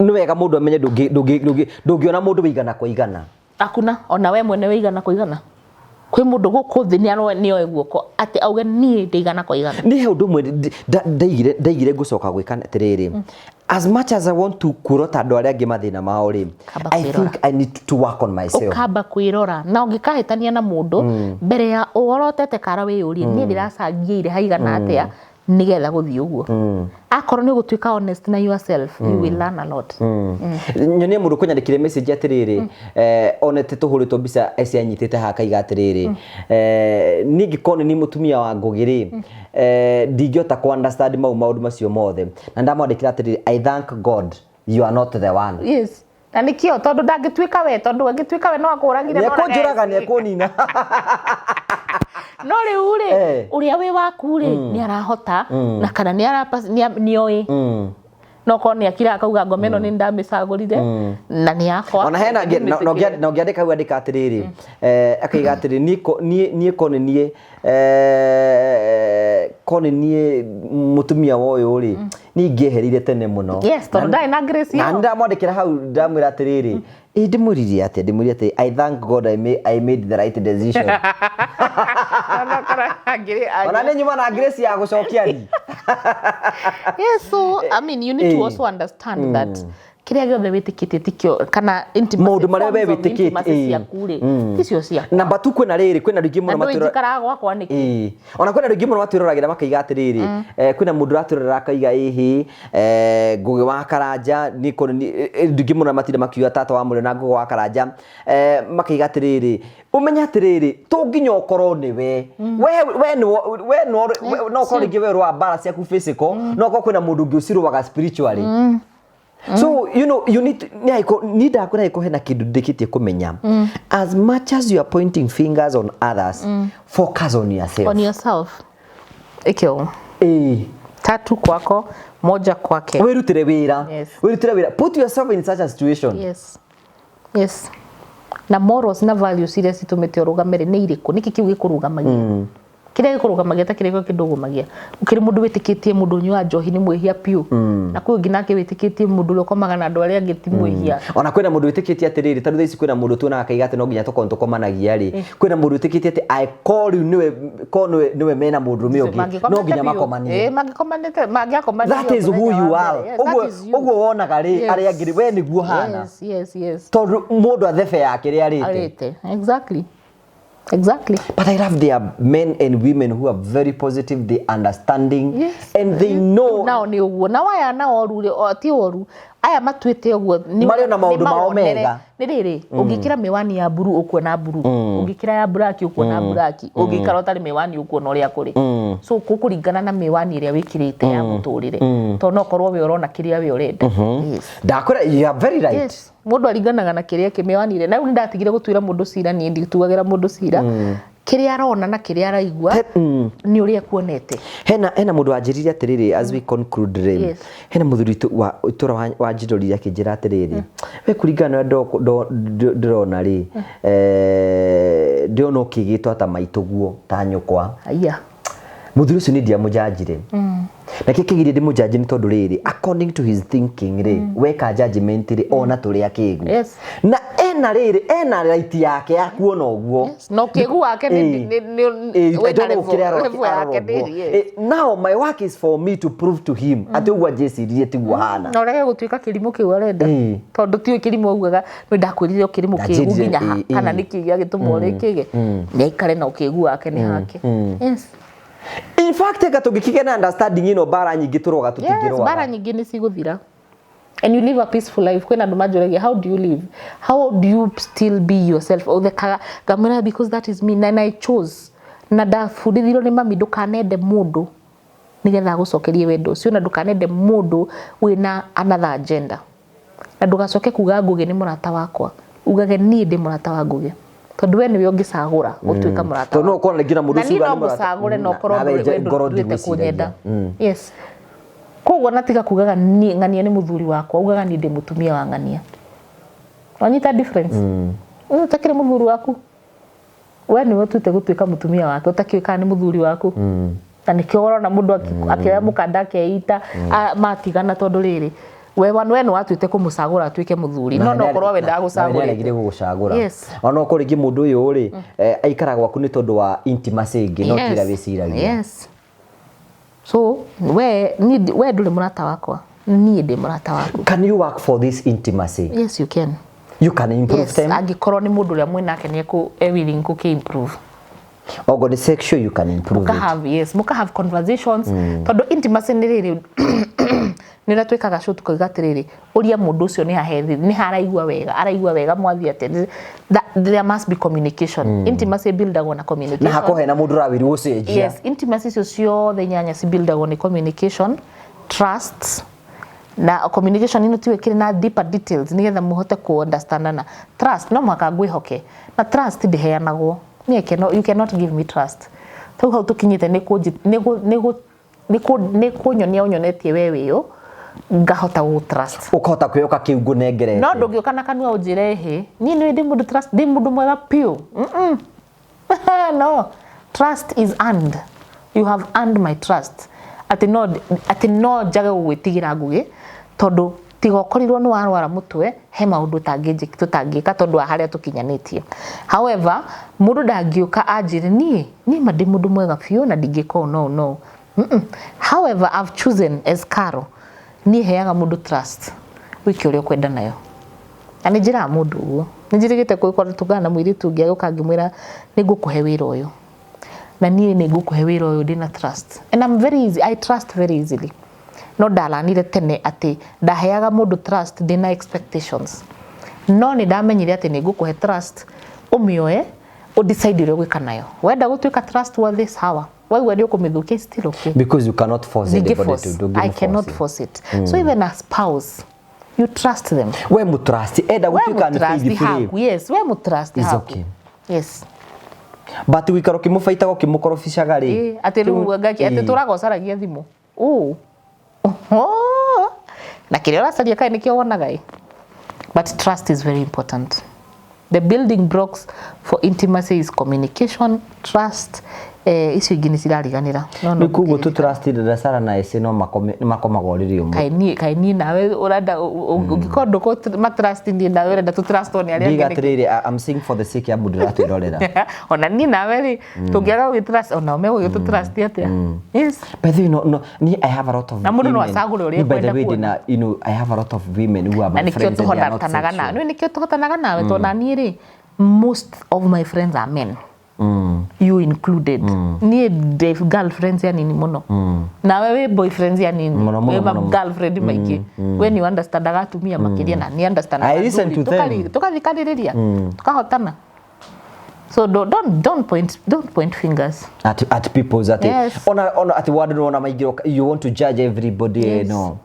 Nĩ wega mũndũ amenye ndũngĩona mũndũ wĩigana kwa igana. Hakuna. Ona we mwene wĩigana kwa igana? Kwĩ mũndũ gũkũ thĩ nĩoe guoko atĩ auge niĩ ndĩigana kwa igana? Nĩ he ũndũ ũmwe ndaigire ngũcoka gwĩka atĩrĩrĩ, as much as I want to kuorota andũ arĩa angĩ mathĩna mao rĩ, Kamba I kwĩrora. think I need to work on myself. Ũkamba kwĩrora, na ũngĩkahĩtania na mũndũ mbere ya ũorotete kara, wĩyũrie, niĩ ndĩracangĩire haigana atĩa nĩgetha gũthiĩ ũguo? Akorwo nĩ ũgũtuĩka honest na yourself, you will learn a lot. Nyonie mũndũ kũnyandĩkire message atĩrĩrĩ, onete tũhũrĩtwo mbica eci anyitĩte haha, akaiga atĩrĩrĩ, niĩ ngĩkorwo nĩ niĩ mũtumia wa Ngũgĩ rĩ, ndingĩhota kũ understand mau maũndũ macio mothe, na ndamwandĩkĩra atĩrĩrĩ, "I thank God you are not the one." Yes, na nĩkĩo tondũ ndangĩtuĩka we, tondũ angĩtuĩka we no akũragire. Nĩekũnjũraga, nĩekũnina. No rĩu rĩ, ũrĩa wĩ waku rĩ, nĩ arahota na kana nĩ nĩoĩ, no korwo nĩ akira akauga ngoma ĩno nĩ ndamĩcagũrire na nĩ yakwa. Ona hena Ndĩmĩtĩkĩre. Na ũngĩandĩka hau, andĩka atĩrĩrĩ, akaiga atĩrĩ, niĩ ko nĩ niĩ ko nĩ niĩ mũtumia wa ũyũ rĩ, niĩ ingĩeherire tene mũno. Yes, tondũ ndarĩ na grace Na ĩyo. Ndamwandĩkĩra hau, ndamwĩra atĩrĩrĩ, ĩ ndĩmwĩrire atĩa? Ndĩmwĩrire atĩ I thank God I made the right decision. Ona nĩ nyuma na grace ya gũcokia ri. Yes, so I mean, you need to also understand that kĩrĩa gĩothe wĩtĩkĩtie tikĩo kana intimacy, Maũndũ marĩa we forms of wĩtĩkĩtie, intimacy ciaku rĩ, ticio ciakwa. Namba tu kwĩna rĩrĩ, kwĩna andũ aingĩ Na mũno ndũĩ njikaraga gwakwa nĩkĩ. Ĩĩ. Ona kwĩna andũ aingĩ mũno matwĩroragĩra makaiga atĩrĩrĩ, kwĩna mũndũ ũratwĩrorera akaiga, ĩhĩ, Ngũgĩ wa Karanja nĩ andũ aingĩ mũno matinda makiuga tata wa Mũrĩo na Ngũgĩ wa Karanja, makaiga atĩrĩrĩ, ũmenye atĩrĩrĩ, to nginya ũkorwo nĩwe we we no no ũkorwo rĩngĩ we ũrũaga mbara ciaku physical, no ũkorwo kwĩna mũndũ ũngĩ ũcirũaga spiritually. So you need to, nĩ angĩkorwo ni ndakwĩra angĩkorwo hena kĩndũ ndĩkĩtie kũmenya, as much as you are pointing fingers on others, focus on yourself. On yourself, ikio. Ĩĩ. Tatu kwako, moja kwake. Wĩrutĩre wĩra. Wĩrutĩre wĩra, put yourself in such a situation. Yes, na morals na values iria citũmĩte ũrũgame rĩ, nĩ irĩkũ? Nĩkĩ kĩu gĩkũrũgamagia? Kĩrĩa gĩkũrũgamagia ta kĩrĩa kĩndũgũmagia. Gũkĩrĩ mũndũ wĩtĩkĩtie mũndũ ũnyuaga njohi nĩ mwĩhia piũ, na kwĩ ũngĩ nake wĩtĩkĩtie mũndũ ũrĩa ũkomaga na andũ arĩa angĩ ti mwĩhia. Ona kwĩna mũndũ wĩtĩkĩtie atĩrĩrĩ, tarĩu thaa ici kwĩna mũndũ tuonaga akaiga atĩ no nginya tũkorwo tũkomanagia rĩ, kwĩna mũndũ wĩtĩkĩtie atĩ angĩkorwo rĩu nĩwe korwo nĩwe mena mũndũrũme ũngĩ, no nginya makomanie. Ĩĩ, mangĩkomanĩte mangĩakomanire. That is who you are. Ũguo wonaga rĩ, arĩa angĩ rĩ, we nĩguo hana. Tondũ mũndũ athebe yake rĩ arĩte. Arĩte, exactly. But I love there are men and women who are very positive, they understanding, and they know. Nao nĩ ũguo, nao aya nao oru rĩ, ti oru aya matuĩte ũguo Marĩ ona maũndũ nĩ mao mawonere. mega. Nĩ rĩrĩ, ũngĩkĩra mĩwani ya mburu ũkuona mburu, ũngĩkĩra ya black ũkuona black, ũngĩikara ũtarĩ mĩwani ũkuona ũrĩa kũrĩ. So gũkũringana na mĩwani ĩrĩa wĩkĩrĩte ya mũtũrĩre, tondũ no korwo we ũrona kĩrĩa we ũrenda. Yes. Ndakwĩra, you are very right. Yes. Mũndũ aringanaga na kĩrĩa kĩmĩwani ĩrĩa. Na rĩu nĩndatigire gũtuĩra mũndũ cira, niĩ ndituagĩra mũndũ cira. Kĩrĩa arona na kĩrĩa araigua nĩ ũrĩa kuonete. Hena mũndũ wanjĩrire atĩrĩrĩ, as we conclude rĩ, hena mũthuri wa itũra wanjĩrorire akĩnjĩra atĩrĩrĩ, we kũringana na ũrĩa ndĩrona rĩ, ndĩrona ũkĩgĩtwo ta maitũguo ta nyũkwa. Aya. Mũthuri ũcio nĩ ndiamũnjanjire. Na kĩ kĩgirie ndĩmũjudge nĩ tondũ rĩrĩ, according to his thinking rĩ, weka judgment rĩ, ona tũrĩ akĩgu. Na ena rĩrĩ, ena right yake ya kuona ũguo. Yes. Na ũkĩgu wake nĩ I wĩna don't know level kĩrĩa level arora yake ũguo. nĩ, yes. Now my work is for me to prove to him atĩ ũguo anjĩciririe tiguo hana. Na ũrege gũtuĩka kĩrimũ kĩu arenda, tondũ tiũĩ kĩrimũ augaga nĩ ndakwĩrire ũkĩrimũ kĩgu Ndanjĩrire, nginya ha, kana nĩkĩ gĩagĩtũma ũrĩkĩge, nĩ aikare na ũkĩgu wake nĩ hake. Yes. In fact, eka tũngĩkĩgĩa na understanding ĩno, mbara nyingĩ tũroga Yes, tũtingĩrwaga. Mbara nyingĩ nĩ cigũthira and you live a peaceful life. Kwĩna andũ manjũragia, "How do you live? How do you still be yourself?" Ũthekaga ngamwĩra, "Because that is me and I chose." Na ndabundithirio nĩ mami, ndũkanende mũndũ nĩgetha agũcokerie wendo ũcio, na ndũkanende mũndũ wĩna another agenda, na ndũgacoke kuga Ngũgĩ nĩ mũrata wakwa, ugage niĩ ndĩ mũrata wa Ngũgĩ, tondũ we nĩwe ũngĩcagũra gũtuĩka mũrata. Tondũ no ũkorwo rĩngĩ na mũndũ Na ũcio niĩ ugaga no nĩ mũrata. ngũcagũre na ũkorwo Nawe we ngoro ndũtuĩte ndĩgwĩciragia. kũnyenda. Yes, koguo na tiga kugaga niĩ ng'ania nĩ mũthuri wakwa, ugaga niĩ ndĩ mũtumia wa ng'ania. Wanyita difference? Ũyũ ũtakĩrĩ mũthuri waku, we nĩwe ũtuĩte gũtuĩka mũtumia wake, ũtakĩũĩ kana nĩ mũthuri waku. Na nĩkĩo ũrona mũndũ akĩoya mũkanda akeita matigana, tondũ rĩrĩ, we nĩ watuĩte kũmũcagũra atuĩke mũthuri, no ũkorwo we ndagũcagũrĩte. Nĩaregire gũgũcagũra. Yes. Ona okorwo rĩngĩ mũndũ ũyũ rĩ, aikaraga gwaku nĩ tondũ wa intimacy ĩngĩ, no ti ĩrĩa wĩciragia. Yes, so we ni we ndũrĩ mũrata wakwa, niĩ ndĩ mũrata waku. Can you work for this intimacy? Yes, you can. You can improve Yes. them. Angĩkorwo nĩ mũndũ ũrĩa mwĩnake nĩ e willing gũkĩ improve. Ogo nĩ sexual, you can improve Muka it. Have, yes, muka have conversations, tondũ intimacy nĩ rĩrĩ, nĩ ũrĩa twĩkaga show, tukauga atĩrĩrĩ, ũria mũndũ ũcio nĩ hahethi, nĩ haraigua wega, araigua wega, mwathiĩ atĩa. There must be communication. Intimacy buildagwo na communication. Na hakorwo hena mũndũ ũrawĩrwo gũcenjia. Yes, intimacy icio ciothe inyanya cibuildagwo nĩ communication, trust, na communication ĩno tiwe kĩrĩ na deeper details nĩgetha mũhote ku understandana. Trust, no mũhaka ngwĩhoke, na trust ndĩheanagwo. Niĩ cannot, you cannot give me trust. Tau hau tũkinyĩte nĩ kũnji- nĩ gũ- nĩ gũ- nĩ kũ- nĩ kũnyonia ũnyonetie we wĩyo, ngahota gũ trust. Ũkahota kwĩhoka kĩu ngũnengerete. No ndũngĩũka na kanua ũnjĩre hĩ, niĩ nĩ ndĩ mũndũ trust, ndĩ mũndũ mwega piũ. No, trust is earned. You have earned my trust, atĩ no njage gũgwĩtigĩra, Ngũgĩ, tondũ tiga ũkorirwo nĩ warwara mũtwe, he maũndũ tũtangĩka tondũ wa harĩa tũkinyanĩtie. However, mũndũ ndangĩũka anjĩre niĩ ma ndĩ mũndũ mwega biũ na ndingĩka ũũ, no no. However, I've chosen as Caro, niĩ heaga mũndũ trust, wĩke ũrĩa ũkwenda nayo, na nĩ njĩraga mũndũ ũguo. Nĩ njĩrĩgĩte gwĩkora tũgana na mũirĩtu ũngĩ agĩũka ngĩmwĩra, "Nĩ ngũkũhe wĩra ũyũ, na niĩ nĩ ngũkũhe wĩra ũyũ ndĩna trust." And I'm very easy, I trust very easily, no ndaranire tene atĩ ndaheaga mũndũ trust ndĩna expectations, no nĩ ndamenyire atĩ nĩ ngũkũhe trust, ũmĩoe, ũdecide ũrĩa ũgwĩka nayo. Wenda gũtuĩka trustworthy, sawa. Waigua nĩ ũkũmĩthũkia, it's still okay. Because you cannot force Ndingĩ anybody force. to I cannot force it. So even a spouse, you trust them. We mũtrust, enda We gũtuĩka nĩ mũtrust faithful rĩ, haku, yes, we mũtrust It's haku. okay. Yes. But gũikara ũkĩmũbaitaga, ũkĩmũkorobicaga rĩ, Atĩ rĩu ngaki atĩ tũraga ũcaragia thimũ. Ũ. Oho. Na kĩrĩa ũracaria kaĩ nĩkĩo wonaga ĩ. But trust is very important. The building blocks for intimacy is communication, trust, icio ingĩ nĩ cirariganĩra. No nĩ koguo tũ trust dada Sara na ese no makome nĩ makomaga ũrĩrĩ ũmwe. Kaĩ niĩ nawe ũrenda ũngĩkorwo ndũkũ matrust niĩ nawe ũrenda tũ trust nĩ arĩa Ndiga angĩ nĩkĩ? atĩrĩrĩ, I'm saying for the sake ya mũndũ ũratwĩrorera. Ona niĩ nawe rĩ, tũngĩaga gũgĩ trust, onao megũgĩtũ trust atĩa? Yes. By the way, no, no, ni I have a lot of Na mũndũ no women. acagũre ũrĩa Ni, by the ekwenda way, kuona. ndina, I have a lot of women who are Na my nĩkĩo friends and they are not tũhotanaga na sexual. nĩ nĩkĩo tũhotanaga nawe, tondũ na niĩ rĩ, most of my friends are men, you included. Niĩ ndĩ girlfriends ya nini mũno, nawe wĩ boyfriends ya nini. Mũno, mũno, Wĩ ma mũno, mũno. girlfriend maingĩ. We nĩ understandaga atumia makĩria na nĩ understandaga I listen athuri. to them. Tũgathikanĩrĩria, tũkahotana. So don't point fingers At people's at Yes. ona at word no ona maingĩra, you want to judge everybody. Yes. No.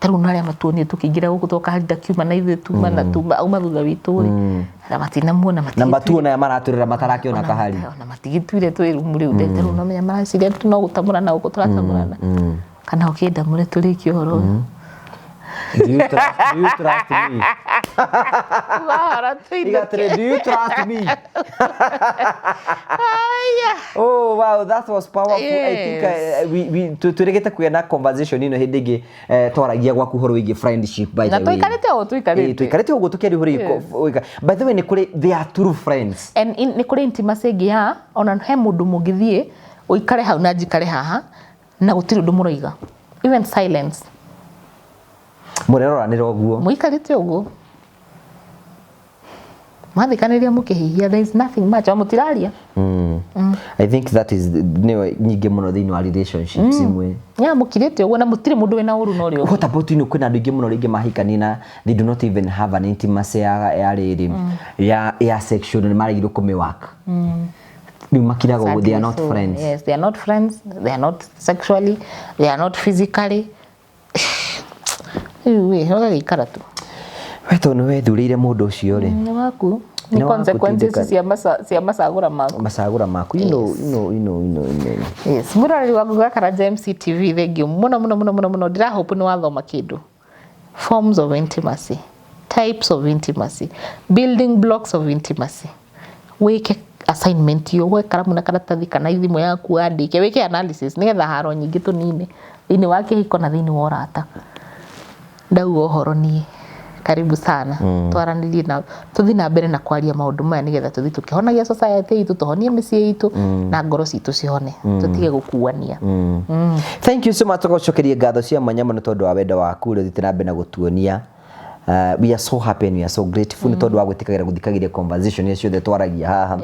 Ta rĩu na arĩa matuonire tũkĩingĩra gũkũ, twoka harinda kiuma na ithuĩ tuma na tuma auma thutha witũ rĩ, na matinamuona. Na matuona aya maratũrĩra matarakĩona kahari. Ona matigĩtuire twĩ rumu rĩu. Ta rĩu nomenya mareciria atĩ no gũtamũrana gũkũ tũratamũrana, kana ũkĩndamũre tũrĩkie ũhoro ũyũ. Do you trust me? Wahora Igatire, tũinũke. do you trust me? Aya. Oh wow, that was powerful. I think Yes. we twĩrĩgĩte kũgĩa na conversation ĩno hĩndĩ ĩngĩ, twaragia gwaku ũhoro wĩgiĩ friendship, by Na the way. tũikarĩte o tũikarĩte. Tũikarĩte ũguo tũkĩaria ũhoro wĩgiĩ. By the way, nĩ kũrĩ, they are true friends. And nĩ kũrĩ intimacy ĩngĩ ya ona he mũndũ mũngĩthiĩ ũikare hau na njikare haha na gũtirĩ ũndũ mũroiga, even silence. Mũreroranĩra ũguo. Mũikarĩte ũguo mwathikanĩria mũkĩhihia, there is nothing much o mũtiraria. I think that is nĩyo nyingĩ mũno thĩinĩ wa relationships imwe. Ya mũkirĩte ũguo na mũtirĩ mũndũ wĩna ũru na ũrĩa ũngĩ. What about you? Kwĩna andũ aingĩ mũno rĩngĩ mahikania na they do not even have an intimacy ya rĩrĩ ya sexual, nĩ maregirwo kũmĩwork. Rĩu makiraga ũguo, they are not So, friends. Yes, they are not friends, they are not sexually, they are not physically. Rĩu ĩ ũgagĩikara tu. We tondũ nĩ wethurĩire mũndũ ũcio rĩ. Nĩ waku. Nĩ Nĩ waku, consequences tindĩka- cia macagũra maku. Macagũra maku, you know, you know, you know, you know, you know. Yes, mũroreri wa Ngugi wa Karanja MCTV, thengiũ mũno mũno mũno mũno mũno. Ndĩrahope nĩ wathoma kĩndũ. Forms of intimacy, types of intimacy, building blocks of intimacy. Wĩke assignment iyo, woe karamu na karatathi kana thimũ yaku wandĩke, wĩke analysis nĩgetha haro nyingĩ tũnine thĩinĩ wa kĩhiko na thĩinĩ wa ũrata. Ndauga ũhoro niĩ, karibu sana. Twaranĩrie na tũthiĩ na mbere na kwaria maũndũ maya nĩgetha tũthiĩ tũkĩhonagia society itũ, tũhonie mĩciĩ itũ na ngoro citũ cihone, tũtige gũkuania. Thank you so much, tũgũcokerie ngatho cia mwanya mũno tondũ wa wendo waku ũrĩa ũthiĩte na mbere na gũtuonia. We are so happy and we are so grateful nĩ tondũ wa gwĩtĩkagĩra gũthikagĩria conversation iria ciothe twaragia haha.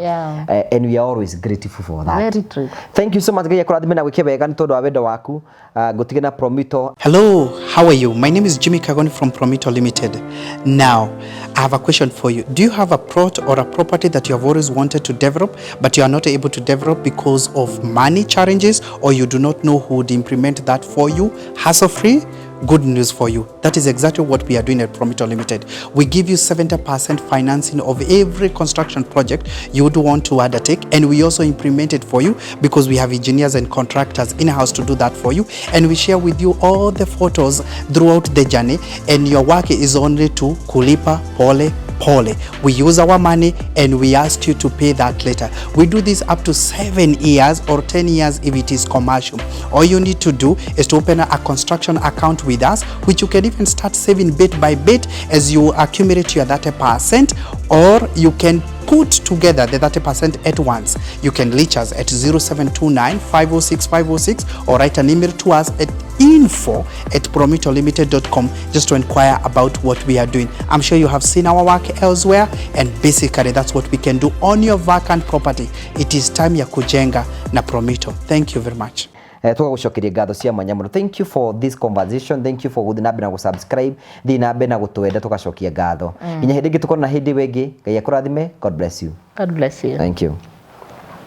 And we are always grateful for that. Very true. Thank you so much. Ngai akũrathime na gwĩke wega nĩ tondũ wa wendo waku. Ngũtige na Promito. Hello, how are you? My name is Jimmy Kagoni from Promito Limited. Now, I have a question for you. Do you have a plot or a property that you have always wanted to develop, but you are not able to develop because of money challenges, or you do not know who would implement that for you hassle-free? Good news for you. That is exactly what we are doing at Promito Limited. We give you 70% financing of every construction project you would want to undertake, and we also implement it for you because we have engineers and contractors in-house to do that for you, and we share with you all the photos throughout the journey, and your work is only to kulipa pole pole. We use our money and we ask you to pay that later. We do this up to 7 years or 10 years if it is commercial. All you need to do is to open a construction account with us, which you can even start saving bit by bit as you accumulate your 30%, or you can put together the 30% at once. You can reach us at 0729 506 506 or write an email to us at info@promitolimited.com just to inquire about what we are doing. I'm sure you have seen our work elsewhere, and basically that's what we can do on your vacant property. It is time ya kujenga na Promito. Thank you very much. Tũgagũcokeria ngatho cia mwanya mũno. Thank you for this conversation, thank you for gũthiĩ na mbere na gũsubscribe, thiĩ na mbere na gũtwenda, tũgacokia ngatho nginya hĩndĩ ĩngĩ tũkorwo na hĩndĩ ĩyo ĩngĩ. Ngai akũrathime. God bless you. God bless you. Thank you.